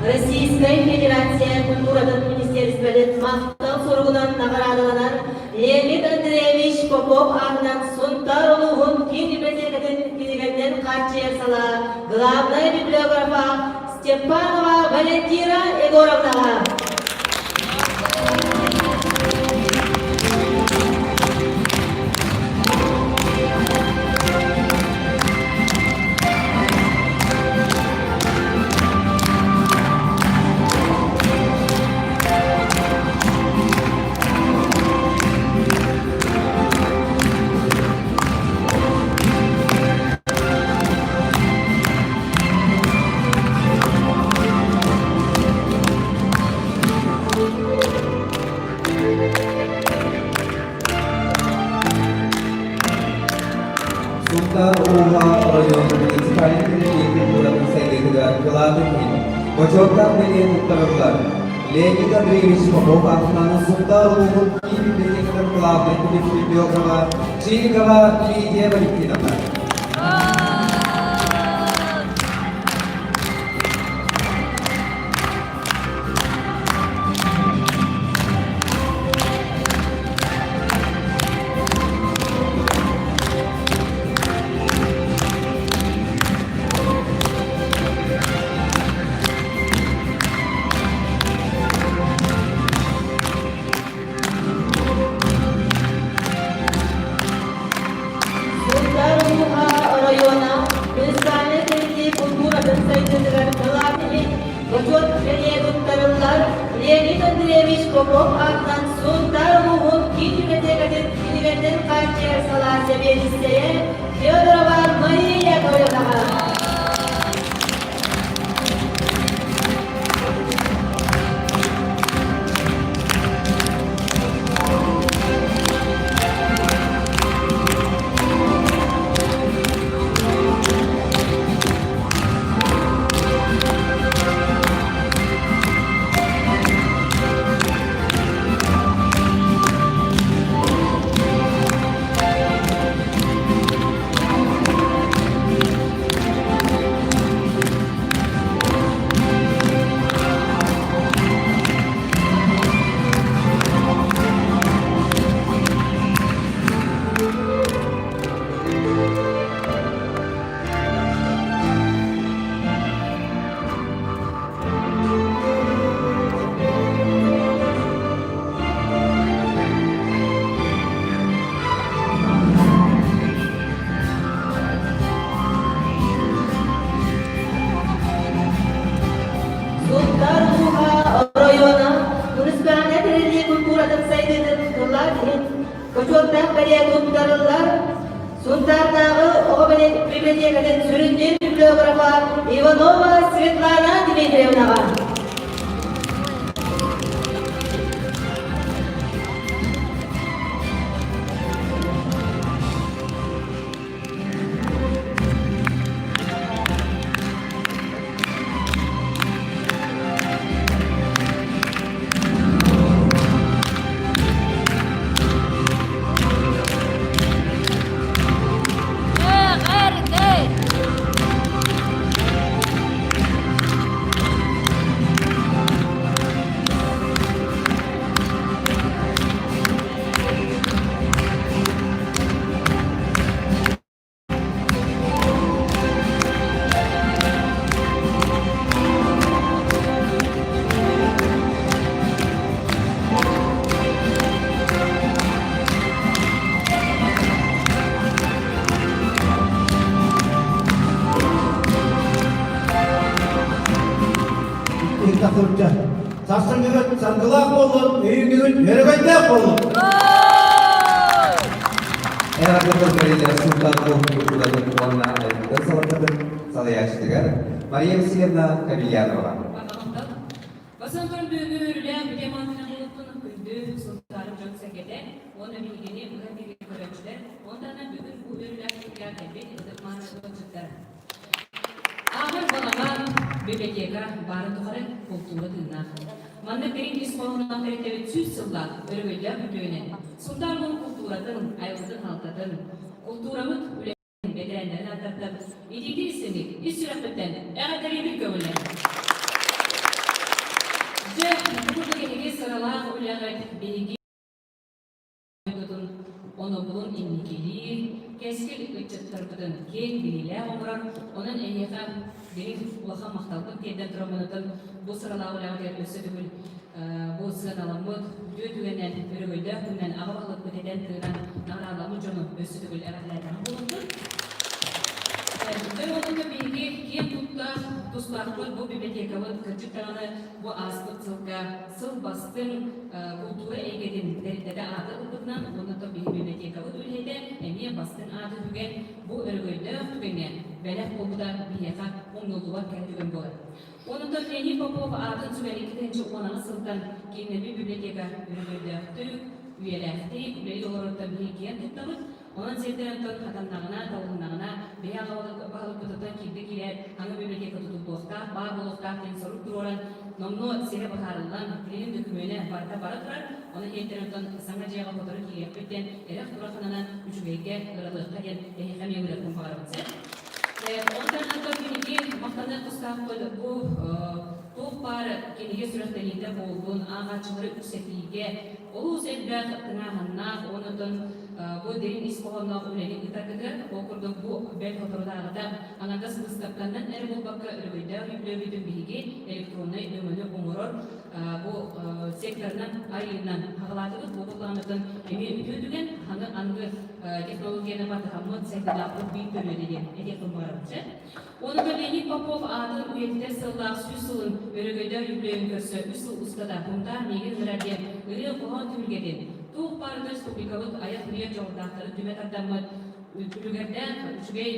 Российскай Федерация культуратын министерствотын махтал суругунан наҕараадаланар Леонид Андреевич Попов аатынан Сунтаар улууһун киин библиотекатын кинигэннэн хааччыйар салаа главнай библиографа Степанова Валентина Егоровнаҕа. Сунтаар улууһа оройуон муниципальнай тэриллии культуратын сайдыытыгар кылаатын иһин бочуоттаах бэлиэ туттарыллар. Леонид Андреевич Попов аатынан Сунтаар улууһун киин библиотекатын главнай библиографа Чирикова Лидия Валентиновна. Сунтаар улууһа оройуона муниципальнай тэриллии култууратын сайдыытыгар кылаат иһин Бочуот бэлиэ туттарыллар Леонид Андреевич Попов аатынан Сунтаар улууһун киин библиотекатын кинигэнэн хааччыйар салаа сэбиэдиссэйэ Федорова Мария Яковлевнаҕа. Сунтаар улууһа оройуона муниципальнай тэриллии культуратын сайдыытын кылаат иһин Бочуоттаах бэлиэ туттарыллар Сунтаардааҕы оҕо библиотекатын сүрүннүүр библиографа Иванова Светлана Дмитриевнаҕа. Тахырдьа. Сарсыҥҥыгыт саргылаах буоллун, өйүҥҥүгүт өрөгөйдөөх буоллун! Эҕэрдэ тыл Сунтаар култууратын уонна айылгытын салалтатын салайааччытыгар Мария Васильевна Кобельянова. Бастан туран бүгүҥҥү үөрүүлээх бүтэ маантынан булуттун күндү Сунтаарым дьон-сэргэтэ уонна биһигини быһа биһиги көрөөччүлэр уонна бүгүн бу үөрүүлээх күнүгэр кэлбит ытык мааны ыалдьыттар. Ааҕар балаҕан, библиотека баарын тухары култуура тыыннаах. Манна дириҥ ис хоһоонноох тэрилтэбит 100 сыллаах өрөгөйдөөх үтүөнэн Сунтаар улууһун култууратын, айылгытын-халтатын, култуурабыт үлэтин бэтэрээннэрин ааттартан итиитин истиҥник ис сүрэхпиттэн эҕэрдэлиибит көҥүллэн. Дьэ, бу курдук эһиги сыралаах үлэҕит биһиги дойдутун онобулун инникилиир, кэскил ыччаттарбытын киэҥ билиилээх оҥорор, онон эһиэхэ дириҥ улахан махталбын тиэрдэн тураммынытын бу сыралаах үлэҕитигэр өссө төгүл бу сыаналаммыт үтүө түгэнэн, өрөгөйдөөх күнүнэн аҕа баһылыкпыт этэн-тыынан наҕарааламмыт дьону өссө төгүл эҕэрдэлээтэҕим буолуохтун. Дьэ, онон биһиги киэн туттар тустаахпыт бу библиотекабыт кырдьык даҕаны бу ааспыт сылга сыл бастыҥ култуура эйгэтин тэрилтэтэ ааты ылбытынан уонна то биһиги библиотекабыт үлэһитэ эмиэ бастыҥ ааты түгэн бу өрөгөйдөөх түгэҥҥэ бэлэх буолбута биһиэхэ умнуллубат кэрэ түгэн буолар. Онон Леонид Попов аатын сүгэн 2018 сылтан Кииннэммит библиотека өрөгөйдөөхтүк. үйэлээхтик үлэлии олорортон биһиги киэн туттабыт. Онон сирдэрин тон хатаннаҕына, талылыннаҕына, биһи аҕабыт баһылыкпытыттан киирдэ киирээт, аны библиотека тутуллуохтаах, баар буолуохтаах диэн сорук туруоран, номнуо сирэ быһаарыллан, билигин дөкүмүөнэ барыта бара турар. Ону иһиттэн оттон саҥа дьиэҕэ сотору киириэхпит диэн эрэх-турах сананан үчүгэйгэ ыралыахха диэн эһиэхэ эмиэ ырыахпын баҕарабын сөп. Онтон оттон биһиги махтаныах тустаахпыт бу туох баар кинигэ сүрэхтэниитэ буоллун, ааҕааччылары үксэтиигэ олус элбэх тыҥааһыннаах уонна оттон бу дириҥ ис хоһоонноох үлэни ыытаргытыгар, ол курдук бу бэрт соторутааҕыта аҥардас быыстапканнан эрэ буолбакка өрөгөйдөөх үбүлүөйбүтүн биһиги электроннай өҥөнү оҥорор бу секторынан арыйыынан хаҕалаатыбыт. Бу былаанытын эмиэ үтүө түгэн, аны аныгы технологияны батыһаммыт сайдыылаахпыт биир төрүөтэ диэн этиэхпин баҕарабын. Уонна Леонид Попов аатын үйэтитэр сыллаах 100 сылын өрөгөйдөөх үбүлүөйүн көрсө үс сыл устата Бунтаар миигин ыҥырар диэн ырыа-хоһоон түһүлгэтин, туох баарыгар республикабыт айах үйэ дьоҕурдаахтарын түмэ тардаммыт үлүгэрдээх үчүгэй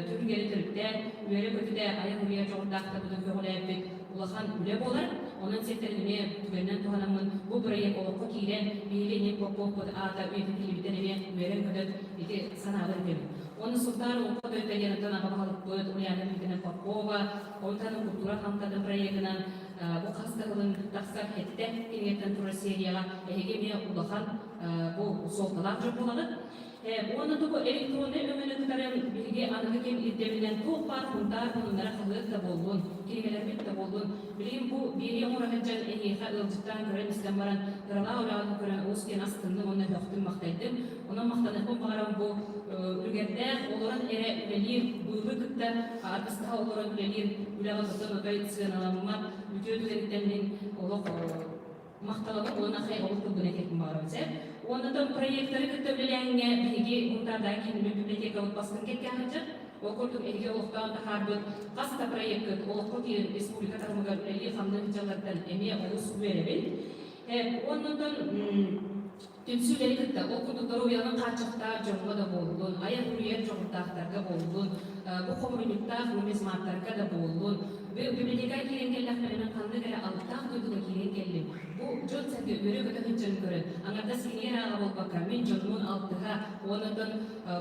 түһүлгэни төрүттээн, үөрэ-көтүтэ айах үйэ дьоҕурдаахтарбытын көҕүлээбит улахан үлэ буолар. Онон сиртэн эмиэ түгэнинэн туһанаммын бу бырайыак олоххо киирэн, биһиги Леонид Поповпут аата үйэтитиллибитин эмиэ үөрэн-көтөн ити санаабын этэбин. Уонна Сунтаар Олоҥхо дойдута диэн оттон аҕа баһылыкпыт Ульяна Дмитриевна Попова, онтон культура хамтатын проегынан бу хас да сылын тахсар хэттэ кинигэттэн турар серияҕа эһиги эмиэ улахан бу суолталаах дьон буолаҕыт. Уонна тугу электроннай өҥөнү кытары биһиги аныгы кэм ирдэбилинэн туох баар Сунтаар сонуннара хаһыат да буоллун, кинигэлэрбит да буоллун, билигин бу биэрии оҥоро сылдьан эһиэхэ ыалдьыттаан көрөн-истэн баран, кыралаах үлэҕин көрөн олус диэн астынным уонна сөхтүм-махтайдым. Онон махтаныахпын баҕарабын бу үлүгэрдээх олорон эрэ үлэлиир быылы кытта аргыстаһа олорон үлэлиир үлэҕэ тотон отой сыаналаммат үтүө түгэниттэн мин олох махталабын уонна хайҕабыл тылбын этиэхпин баҕарабын сөп. Уонна там проекттары кытта үлэлээһиҥҥэ биһиги Мунтаардаах кииннэммит библиотекабыт бастыҥ кэккэ сылдьар. Ол курдук эһиги олохтоон таһаарбыт хас да проеккыт олоххо киирэн республика таһымыгар үлэлии-хамныы сылдьалларыттан эмиэ олус үөрэбин. Уонна оттон Түмсүүлэри кытта ол курдук доруобуйаларын хааччахтаах дьоҥҥо да буоллун, айар-уруйар дьоҕурдаахтарга буоллун, бу хомуруйуктаах нумизматтарга да буоллун, библиотекаҕа киирэн кэллэхпинэ мин ханнык эрэ алыптаах дойдуга киирэн кэллим. Бу дьон-сэргэ үөрэ-көтө сылдьарын көрөн, аҥардас кинигэ эрэ ааҕа буолбакка, мин дьоннуун алтыһа, уонна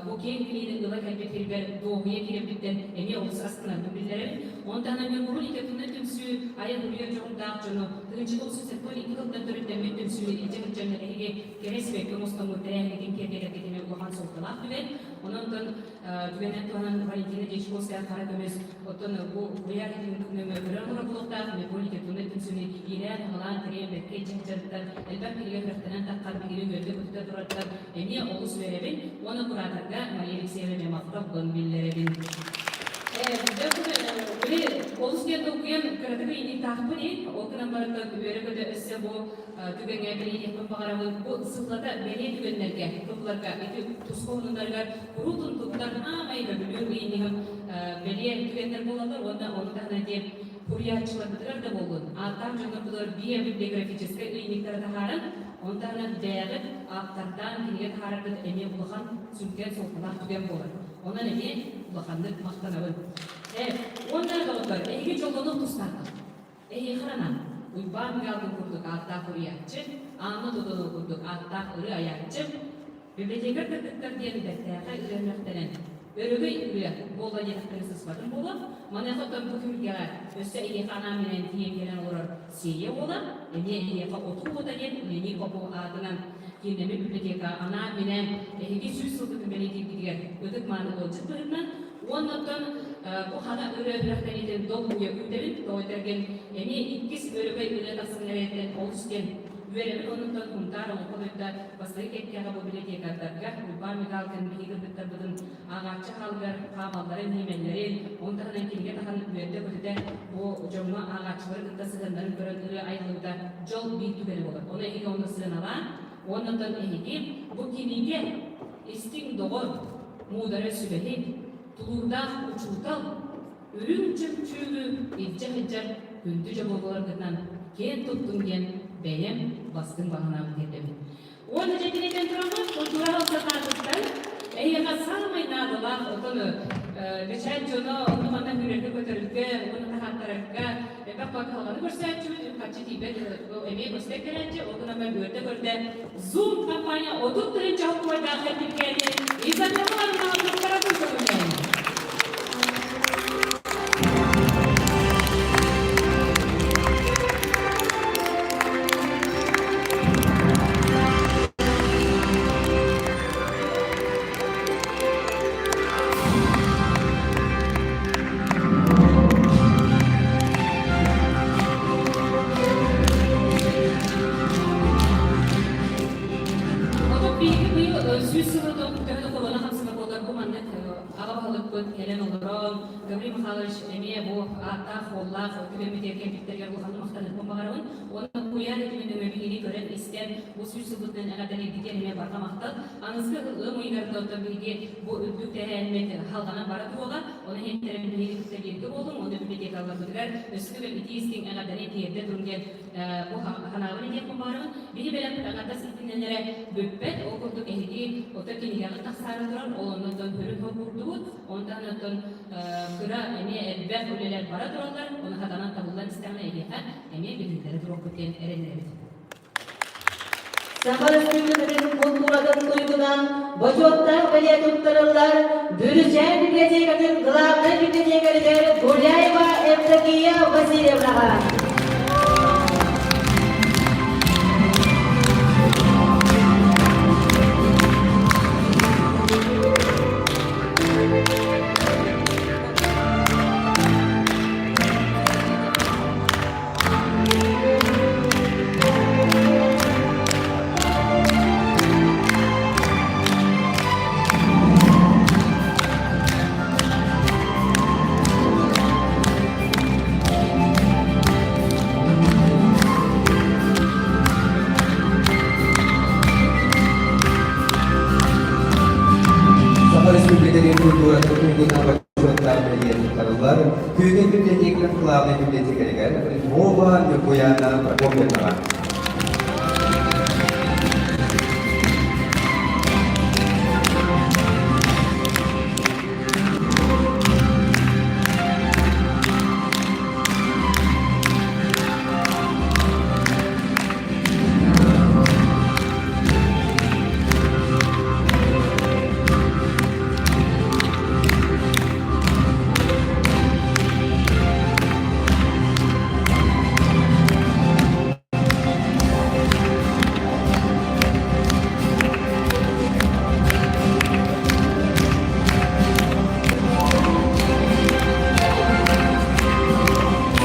бу киэҥ билиини ыла кэлбит сирбэр дуоһуйа киирэрбиттэн эмиэ олус астынарбын биллэрэбин. Ону таһынан Ньургуһун литературнай түмсүү айар-уруйар дьоҕурдаах дьону 1972 сылтан төрүттэммит түмсүүнү илдьэ сылдьан эһиги кэрэ сибэкки оҥостоммут тэрээһиҥҥитин киэргэтэргит эмиэ улахан суолталаах түгэн. Онон түгэнэн туһанан Валентина Дьячковская хара көмүс оттон бу куйаар ситимин нөҥүө көрөр оҥорор буолуохтаах Ньургуһун литературнай түмсүүнү иилээн-аҕалаан тэрийэн бэркэ илдьэ сылдьарыттан элбэх кинигэ үөрэхтэнэн таххан биһиги үөрдэ-көтүтэ турарыттан эмиэ олус үөрэбин уонна кураторга Мария Алексеевна махталбын биллэрэбин. Били олус диэн долгуйан кыратык ыйытыктаахпын ин, ол гынан баран үөрэ-көтө өссө бу түгэҥҥэ бэлиэтиэхпин баҕарабын. Бу сыллата бэлиэ түгэннэргэ, тылларга ити тус хоһунунарыгар куруутун туттар аамай көбүлүүр ыйынньыгым бэлиэ түгэннэр буолаллар уонна ону таһынан диэн суруйааччыларбытыгар да буоллун, ааттаах дьоннорбутугар биобиблиографическай ыйынньыктары таһааран, ону таһынан бэйэҕит ааптардаан кинигэ таһаараргыт эмиэ улахан сүҥкэн суолталаах түгэн буолар. Онон эмиэ улаханнык махтанабын. Ээ, уонна доҕоттор, эһиги дьоллонуох тустааххыт. Эһиэхэ анаан, Уйбаан Мигалкин курдук ааттаах суруйааччы, Анна Додонова курдук ааттаах ырыа айааччы, библиотекарь кыргыттар диэн бэртээхэй ырыа үөрэхтэнэн, өрөгөй ырыа буолла диэтэхтэрин сыспатым буолуо. Маныаха оттон бу түһүлгэҕэ өссө эһиэхэ анаан-минээн тиийэн кэлэн олорор Сиэйэ уола, эмиэ эһиэхэ Отуу уота диэн Леонид Попов аатынан кииннэммит библиотека анаан-минээн эһиги 100 сылгытын бэлиэтииргитигэр ытык-мааны ыалдьыт быһыытынан уонна оттон бу хана ырыа үөрэхтэниитин долгуйа күүтэбин, тоҕо этэргин эмиэ иккис өрөгөй ырыа тахсан эрэриттэн олус диэн үөрэбин оннуттан Сунтаар Олоҥхо дойдута бастакы кэккэҕэ бу библиотекардарга Уйбаан Михайлович биһиги кыргыттарбытын ааҕааччы хаалыгар хаамалларын, иимэллэрин, ону таһынан кинигэ таһан үөрдэ-көтүтэ бу дьоҥҥо ааҕааччылары кытта сыһыаннарын көрөн ырыа айыллыбыта дьол биир түгэнэ буолар. Ону эһиги онно сыаналаан, уонна оттон эһиги бу кинигэ истиҥ доҕор, муударай сүбэһит, тулуурдаах учуутал, үрүҥ чөмчүүгү илдьэ сылдьар күндү дьобуруоларгытынан киэн туттуҥ диэн бэйэм бастыҥ баҕанаабын тиэрдэбин. Уонна дьэ киниттэн тураммыт культура алтатаатыттан эйиэхэ саамай наадалаах отон бэчээт дьоно онно-манна сүүрэргэ-көтөргө уонна таһааттарарга Элбэх кыһалҕаны көрсөөччүбүт, үп-харчы тиийбэт эмиэ көстөн кэлээччи, ол гынан баран үөрдэ көрдө Zoom компания 30 тыһыынча холкуойдаах сэртипикээти Изабелла Ивановнаҕа туттаратын көҥүллээн. Отут биһиги быйыл 100 сылы төһө да корона хамсыга буолар бу маннык аҕа баһылыкпыт кэлэн олорон Гаврил Михайлович эмиэ бу ааттаах-суоллаах түгэммитигэр кэлбиттэригэр улаханнык махтаныахпын баҕарабын. Уонна куйаар этимин өҥө биһиги көрөн-истэн бу 100 сылбытынан эҕэрдэлииргитигэр эмиэ барҕа махтал. Аныгыскы ыам ыйыгар да биһиги бу үрдүк тэрээһиммит халҕанан бара туруоҕа. Ону иһиттэрэн биһиги кытта бииргэ буолуҥ уонна библиотекаларбытыгар өссө төгүл итии-истиҥ эҕэрдэни тиэрдэ туруҥ диэн бу санаабын этиэхпин баҕарабын. Биһи бэлэхпит аҥардас итинэн эрэ бүппэт. Ол курдук эһиги ото кинигэҕит тахсаары турар, ол оннуттан көрүн курдугут. Онтон оттон кыра эмиэ элбэх үлэлэр бара тураллар. Ону хатанан табыллан истэҕинэ эһиэхэ эмиэ билиһиннэрэ туруохпут диэн эрэнэбит. Саха Өрөспүүбүлүкэтин култууратын туйгуна бочуоттаах бэлиэ туттарыллар Бүрүчээн библиотекатын главнай библиотекарыгар Гуляева Евдокия Васильевнаҕа. Саха Республикатын культуратын туйгуна бочуоттаах бэлиэ туттарыллар Күүкэй библиотекатын главнай библиотекарыгар Львова Ньургуйаана Прокопьевнаҕа.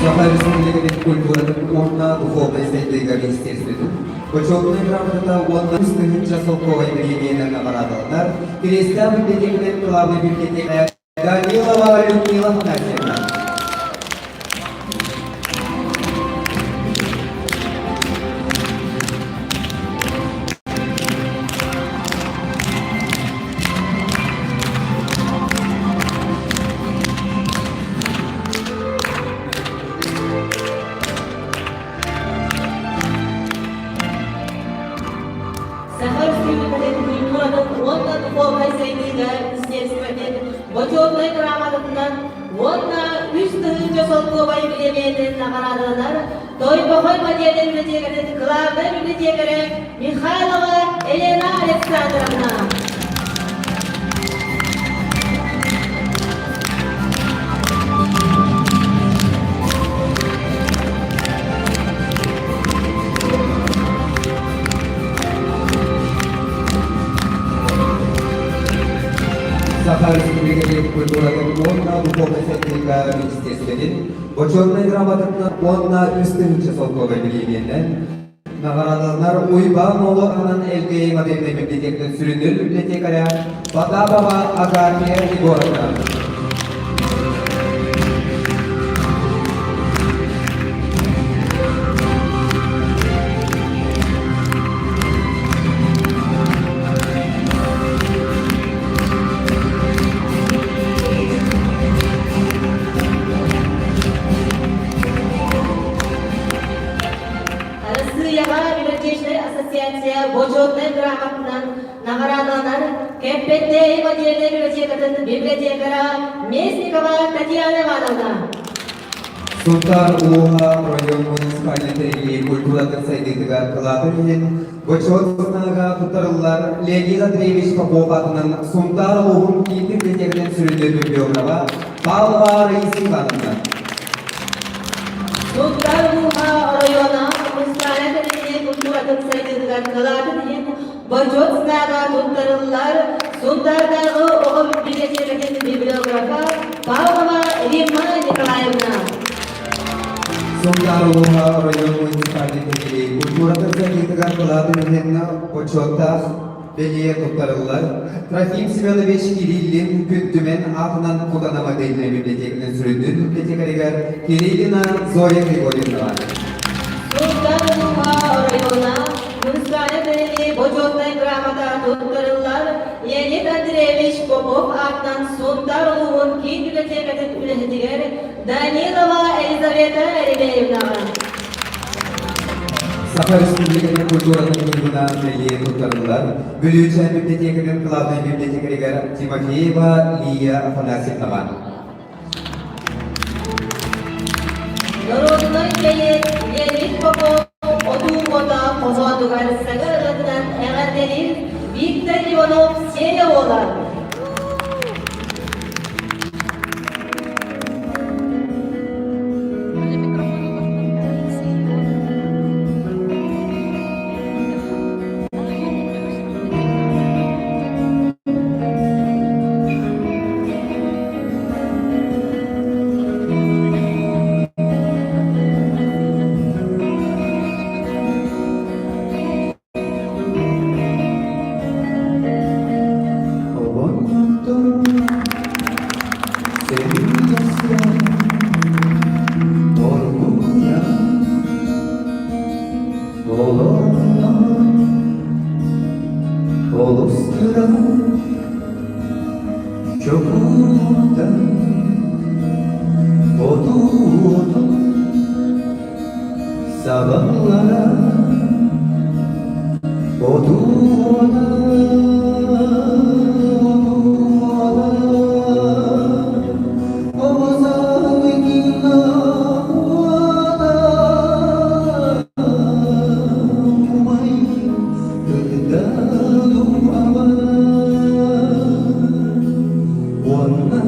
Саха Республикатын культуратын уонна духовнай сайдыыга министерствотын Бочуотунай грамотата уонна 3 тыһыынча солкуобай бириэмийэнэн наҕараадаланар Кириэстээх библиотекатын главнай библиотекаря Данилова Людмила Афанасьевна. Саха Өрөспүүбүлүкэтин культуратын уонна духовнай сайдыыга министерствотын Бочуотунай грамотатынан уонна 3000 солкуобай бириэмийэтин наҕараадаланар Тойбохой модельнай библиотекатын главнай библиотекарэ Михайлова Елена Александровна. Саха Республикатын культуратын уонна духовнай сайдыыга министерствотын Бочуотунай грамотатынан уонна 3000 солкуобай бириэмийэнэн Наҕараадаланар Уйбаан Оло анан Элгээйи модельнай библиотекатын сүрүннүүр библиотекаря Потапова Агафья Егоровна. Арассыыйаҕа библиотечнай ассоциация Бочуотунай грамотатынан наҕараадаланар Кэмпэндээйи модельнай библиотекатын библиотекара Местникова Татьяна Ивановна. Сунтаар улууһа оройуон муниципальнай тэриллии культуратын сайдыытыгар кылаатын иһин Бочуот знага туттарыллар Леонид Андреевич Попов аатынан Сунтаар улууһун киин библиотекатын сүрүннүүр библиографа Павлова Раиса Ивановна. Сунтаар улууһа оройуона муниципальнай тэриллии культуратын сайдыытыгар кылаатын иһин Бочуот знага туттарыллар Сунтаардааҕы оҕо библиотекатын библиографа Павлова Римма Николаевна. Сунтаар улууһа оройуон муниципальнай тэриллии культуратын сайдыытыгар кылаатын иһин бочуоттаах бэлиэ туттарыллар Трофим Семенович Кириллин Күн Түмэн аатынан Кутана модельнай библиотекатын сүрүннүүр библиотекарыгар Кириллина Зоя Григорьевнаҕа. Сунтаар улууһа оройуона муниципальнай тэриллии бочуотунай грамота туттарыллар Леонид Андреевич Попов аатынан Сунтаар улууһун киин библиотекатын үлэһитигэр Данилова Елизавета Еремеевнаҕа. Саха Республикатын культуратын туйгуна бэлиэ туттарыллар Бүлүүчээн библиотекатын главнай библиотекарыгар Тимофеева Лия Афанасьевнаҕа. Норуодунай бэйиэт Леонид Попов Отуу Куота хоһоонугар саҥа ырыатынан эҕэрдэлиир Виктор Иванов Сеня уола. Чокуурдан отуутун сабаллара отуота Уонна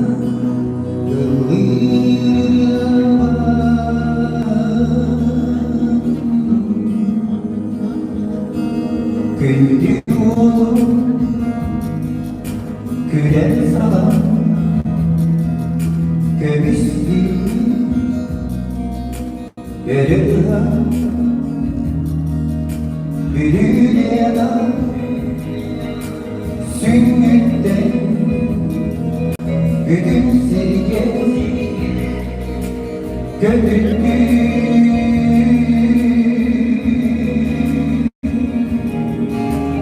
Күндү уолум күлэн салан көмүс өрө ыһан Бүлүүлээн сүнньүттэн бүтүн сиргэ көтүттүү.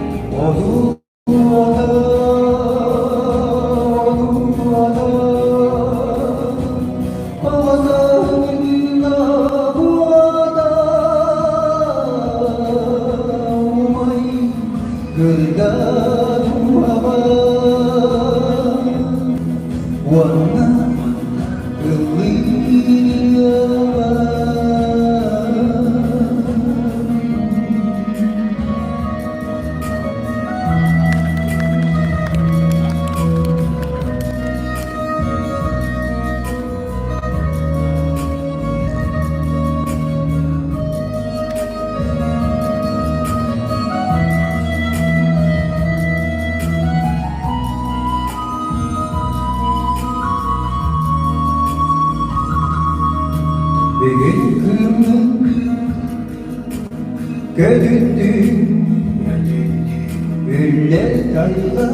Уонна ыллыаҕа. Бүгүн кыыммын көтүттүм, үллэр тайга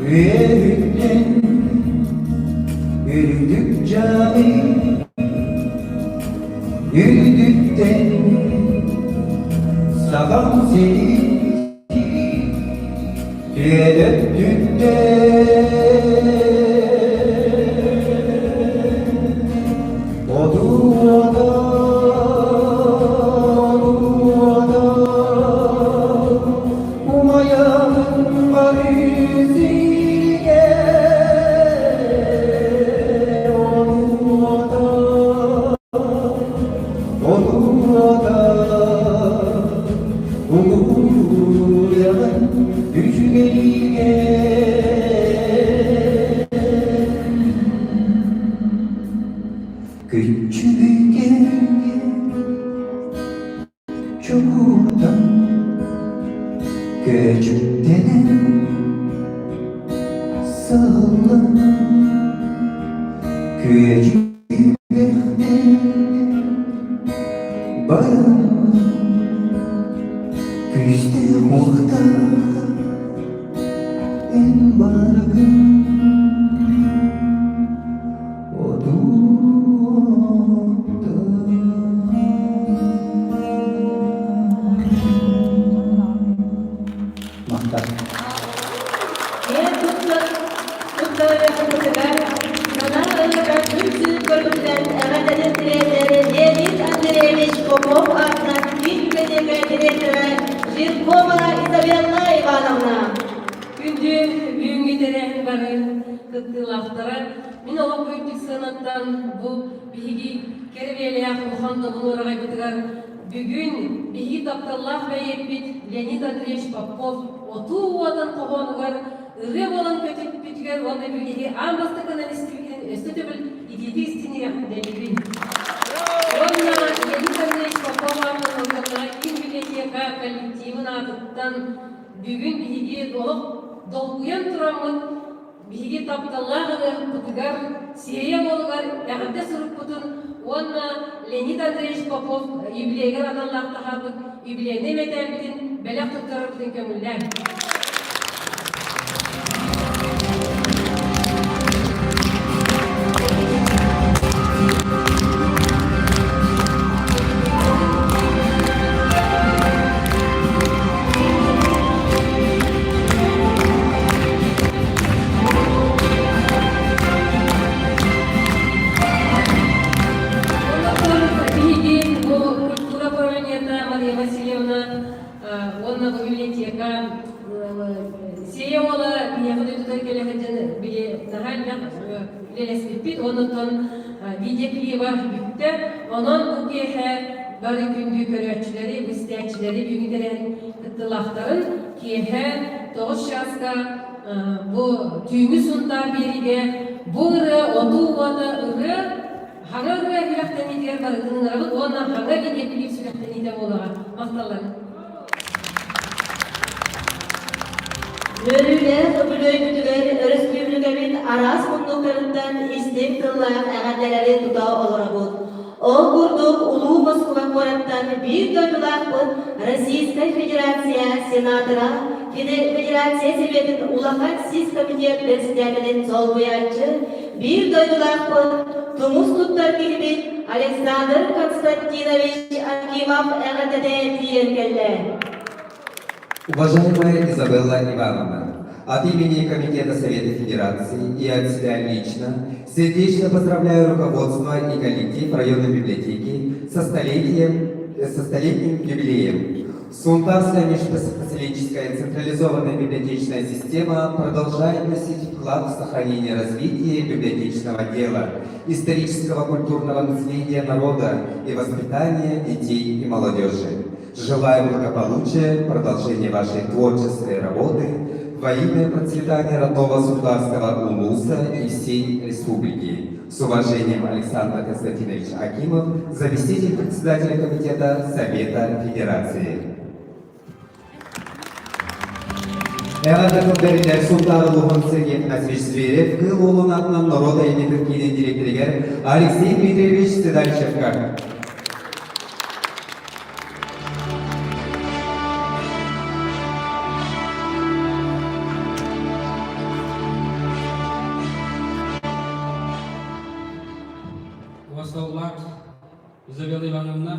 үөһүттэн үрдүк дьаамы үрдүттэн саҕам сири түөлөттүттэн Одуода, одуода, умайан барыы сиргэ, одуода. Күччүгэ чугурдан Көчүктэнэн сыллан Күөдьүйбэхтэн баран Күүстээх уохтаах эн баргын Махтал. Киэн туттар туттарыахпытыгар санаа ылыга күн-сир көрбүтүнэн эҕэрдэлэр тириэрдэр Леонид Андреевич Попов аатынан киин библиотека директора Жиркова Изабелла Ивановна. Күндү бүгүҥҥү тэрээһин бары кыттыылаахтара, мин олох үрдүк сыанаттан бу биһиги кэрэ-бэйэлээх улахан добун уораҕайбытыгар бүгүн биһиги тапталлаах бэйиэппит Леонид Андреевич Попов отуу уотан хоһоонугар ырыа буолан көтүппүтүгэр уонна биһиги аан бастакынан истибиккитин өссө төгүл итиитик истиҥник эҕэрдэлиибин. Уонна Леонид Андреевич Попов аатынан киин библиотека коллективын аатыттан Бүгүн биһиги олох долгуйан тураммыт, биһиги тапталлаах ырыаһыппытыгар, Сиэйэ уолугар эҕэрдэ сурукпутун уонна Леонид Андреевич Попов юбилейыгар аналлаах таһаарбыт юбилейнай мэтээлбитин бэлэх туттарарбытын көҥүллээҥ. Биһиги бу культура управлениета Мария Васильевна уонна бу библиотека Сиэйэ уола биһиэхэ дойдутугар кэлэ сылдьан били наһаа элбэх үлэлэспиппит оннуттан видеоклиба бүттэ. Онон бу киэһэ бары күндү көрөөччүлэри, истээччилэри бүгүн тэрээһин кыттыылаахтарын киэһэ 9 чааска бу түүҥҥү Сунтаар биэриигэ бу ырыа отуу уота ырыа хаҥа ырыа сүрэхтэниитигэр барытын ыҥырабыт уонна хаҥа видеоклип сүрэхтэниитэ буолуоҕа. Махталлар. Үөрүүлээх үбүлүөйбүтүгэр өрөспүүбүлүкэбит араас муннуктарыттан истиҥ тыллаах эҕэрдэлэри тута олоробут. Ол курдук Улуу Москуба куораттан биир дойдулаахпыт Российскай Федерация сенатора, Федерация Сэбиэтин улахан сис комитет председателин солбуйааччы, биир дойдулаахпыт, тумус туттар киһибит Александр Константинович Акимов эҕэрдэтэ тиийэн кэллэ. Уважаемая Изабелла Ивановна, от имени Комитета Совета Федерации и от себя лично сердечно поздравляю руководство и коллектив районной библиотеки со, столетием, со столетним юбилеем. Сунтарская межпоселенческая централизованная библиотечная система продолжает носить вклад в сохранение и развитие библиотечного дела, исторического культурного наследия народа и воспитания детей и молодежи. Желаю благополучия, продолжения вашей творческой работы во имя процветания родного Сунтарского улуса и всей республики. С уважением, Александр Константинович Акимов, заместитель председателя Комитета Совета Федерации. Эҕэрдэ тылларыгар Сунтаар улууһун Сергей Афанасьевич Зверев Кыыл уолун аатынан норуот айымньытын киинин директорыгар Алексей Дмитриевич Седалищевка. Уосталлаах Изабелла Ивановна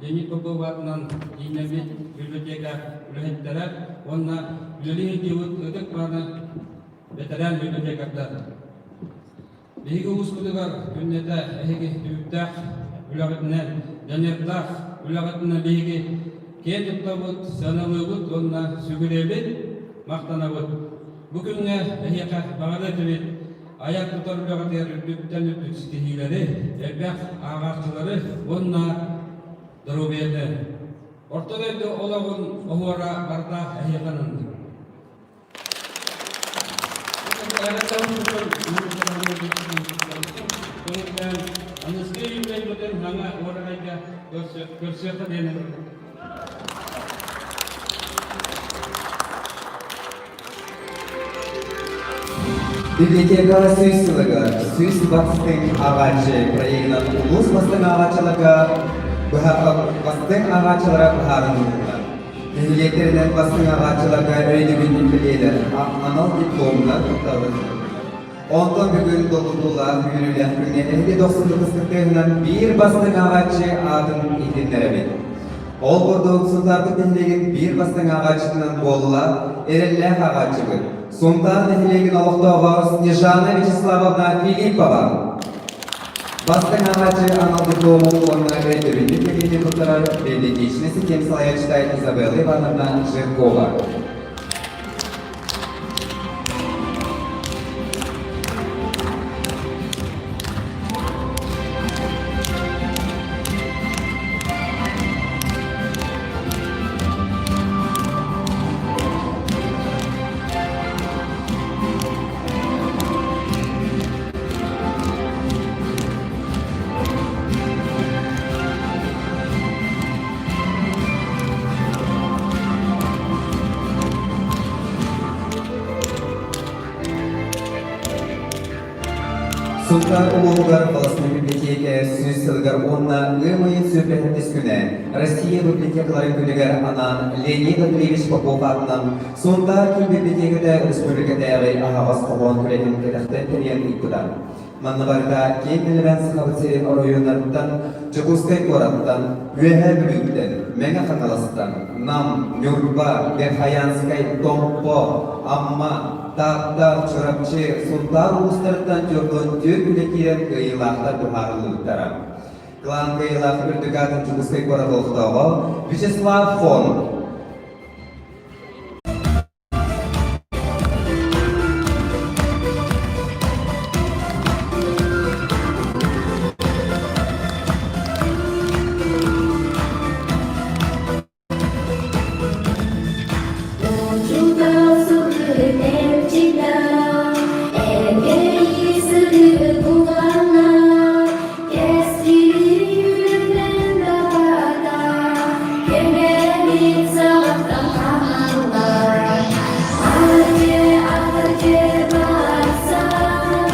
Леонид Попов аатынан кииннэммит библиотека үлэһиттэрэ уонна үлэлии сылдьыбыт ытык мааны бэтэрээн библиотекардар. Биһиги улууспутугар күннэтэ эһиги түбүктээх үлэҕитинэн, дьаныардаах үлэҕитинэн биһиги киэн туттабыт, сыаналыыбыт уонна сүгүрүйэбит, махтанабыт. Бу күҥҥэ эһиэхэ баҕарар этибит айар тутар үлэҕитигэр үрдүктэн үрдүк ситиһиилэри, элбэх ааҕааччылары уонна доруобуйаны. Орто дойду олоҕун оһуора барыта эһиэхэ ананна. Аныскы юбилейбытын хаҥа уораҕайга көрсүөххэ диэн Библиотека сүүс сылыгар 100 бастыҥ ааҕааччы проегынан улуус бастыҥ ааҕааччыларга бастыҥ ааҕааччылара быһаарыныллар. Нэһилиэктэринэн бастыҥ ааҕааччыларга өйдөбүнньүк бэлиэлэр анал дипломнар туттарыллар. Онтон бүгүн долгутуулаах үөрүүлээх күҥҥэ эһиги дохсуннукус кыттыыһынан биир бастыҥ ааҕааччы аатын иһитиннэрэбит. Ол курдук Сунтаарбыт нэһилиэгин биир бастыҥ ааҕааччытынан буолла эрэллээх ааҕааччыбыт Сунтаар нэһилиэгин олохтооҕо Снежана Вячеславовна Филиппова. Бастыҥ ааҕааччы анал диплому уонна өйдөбүнньүк бэлиэни туттарар библиотечнай ситим салайааччыта Изабелла Ивановна Жиркова. Сунтаар улууһугар волостной библиотека сүүс сылыгар уонна ыам ыйын сүүрбэһис күнэ Россия библиотекаларын күнүгэр анаан Леонид Андреевич Попов аатынан Сунтаар киин библиотеката республикатааҕы аһаҕас хоһоон күрэһин кэтэхтэн тэрийэн ыыппыта. Манна барыта киэҥ нэлэмэн Сахабыт сирин оройуоннарыттан, Дьокуускай куораттан, Үөһээ Бүлүүттэн, Мэҥэ Хаҥаластан, Нам, Ньурба, Верхоянскай, Томпо, Амма, Таатта, Чурапчы, Сунтаар улуустарыттан 44 үлэ киирэн кыайыылаахтар быһаарыллыбыттара. Кылаан кыайыылаах үрдүк аатын Дьокуускай куорат олохтооҕо Вячеслав Хон Учуутал сылгы эмчитэ, эргэйи сырыы булана, кэскили үлүнэн дабата, кэҥээбит саҕаттан хааллар. Арге, арге барсан,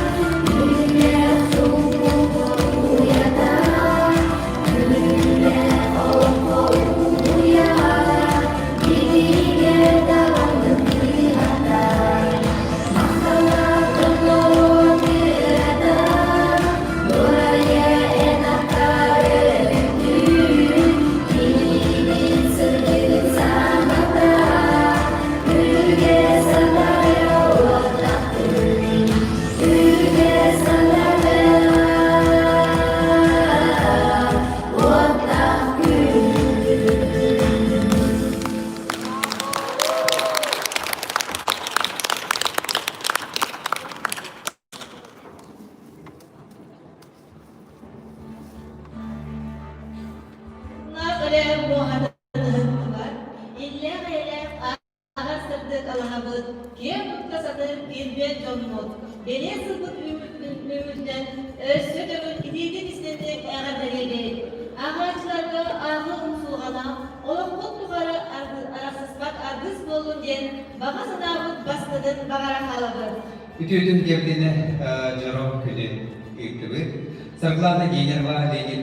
үлэ уйата, үлэ олоххо уйар, биһигэ даҕаны кыһата. Махталлаах дьоннору кыата, Нурайа эн аккар өрүттүүн, Кинигин сырдыгын саната, Үгэ саная уоттахтын, Үгэ саная уоттах күн. Үлэ муоһатыһыттылар, иллээх-эйэлээх аҕар сырдык алаһабыт, киэн тутта сатыыр килбиэн дьоммут, бэлиэ сылбыт үүммүтүнэн өссө төгүл итиитик истинник эҕэрдэлиибит. Ааҕааччыларга ааҕыы умсулҕана олохпут тухары арахсыспат аргыс буоллун диэн баҕа санаабыт бастыҥын баҕара хаалабыт. Үтүөтүн кэбдинэ дьоро күнү ыыттыбыт. Саргылана Генерова, Ленин.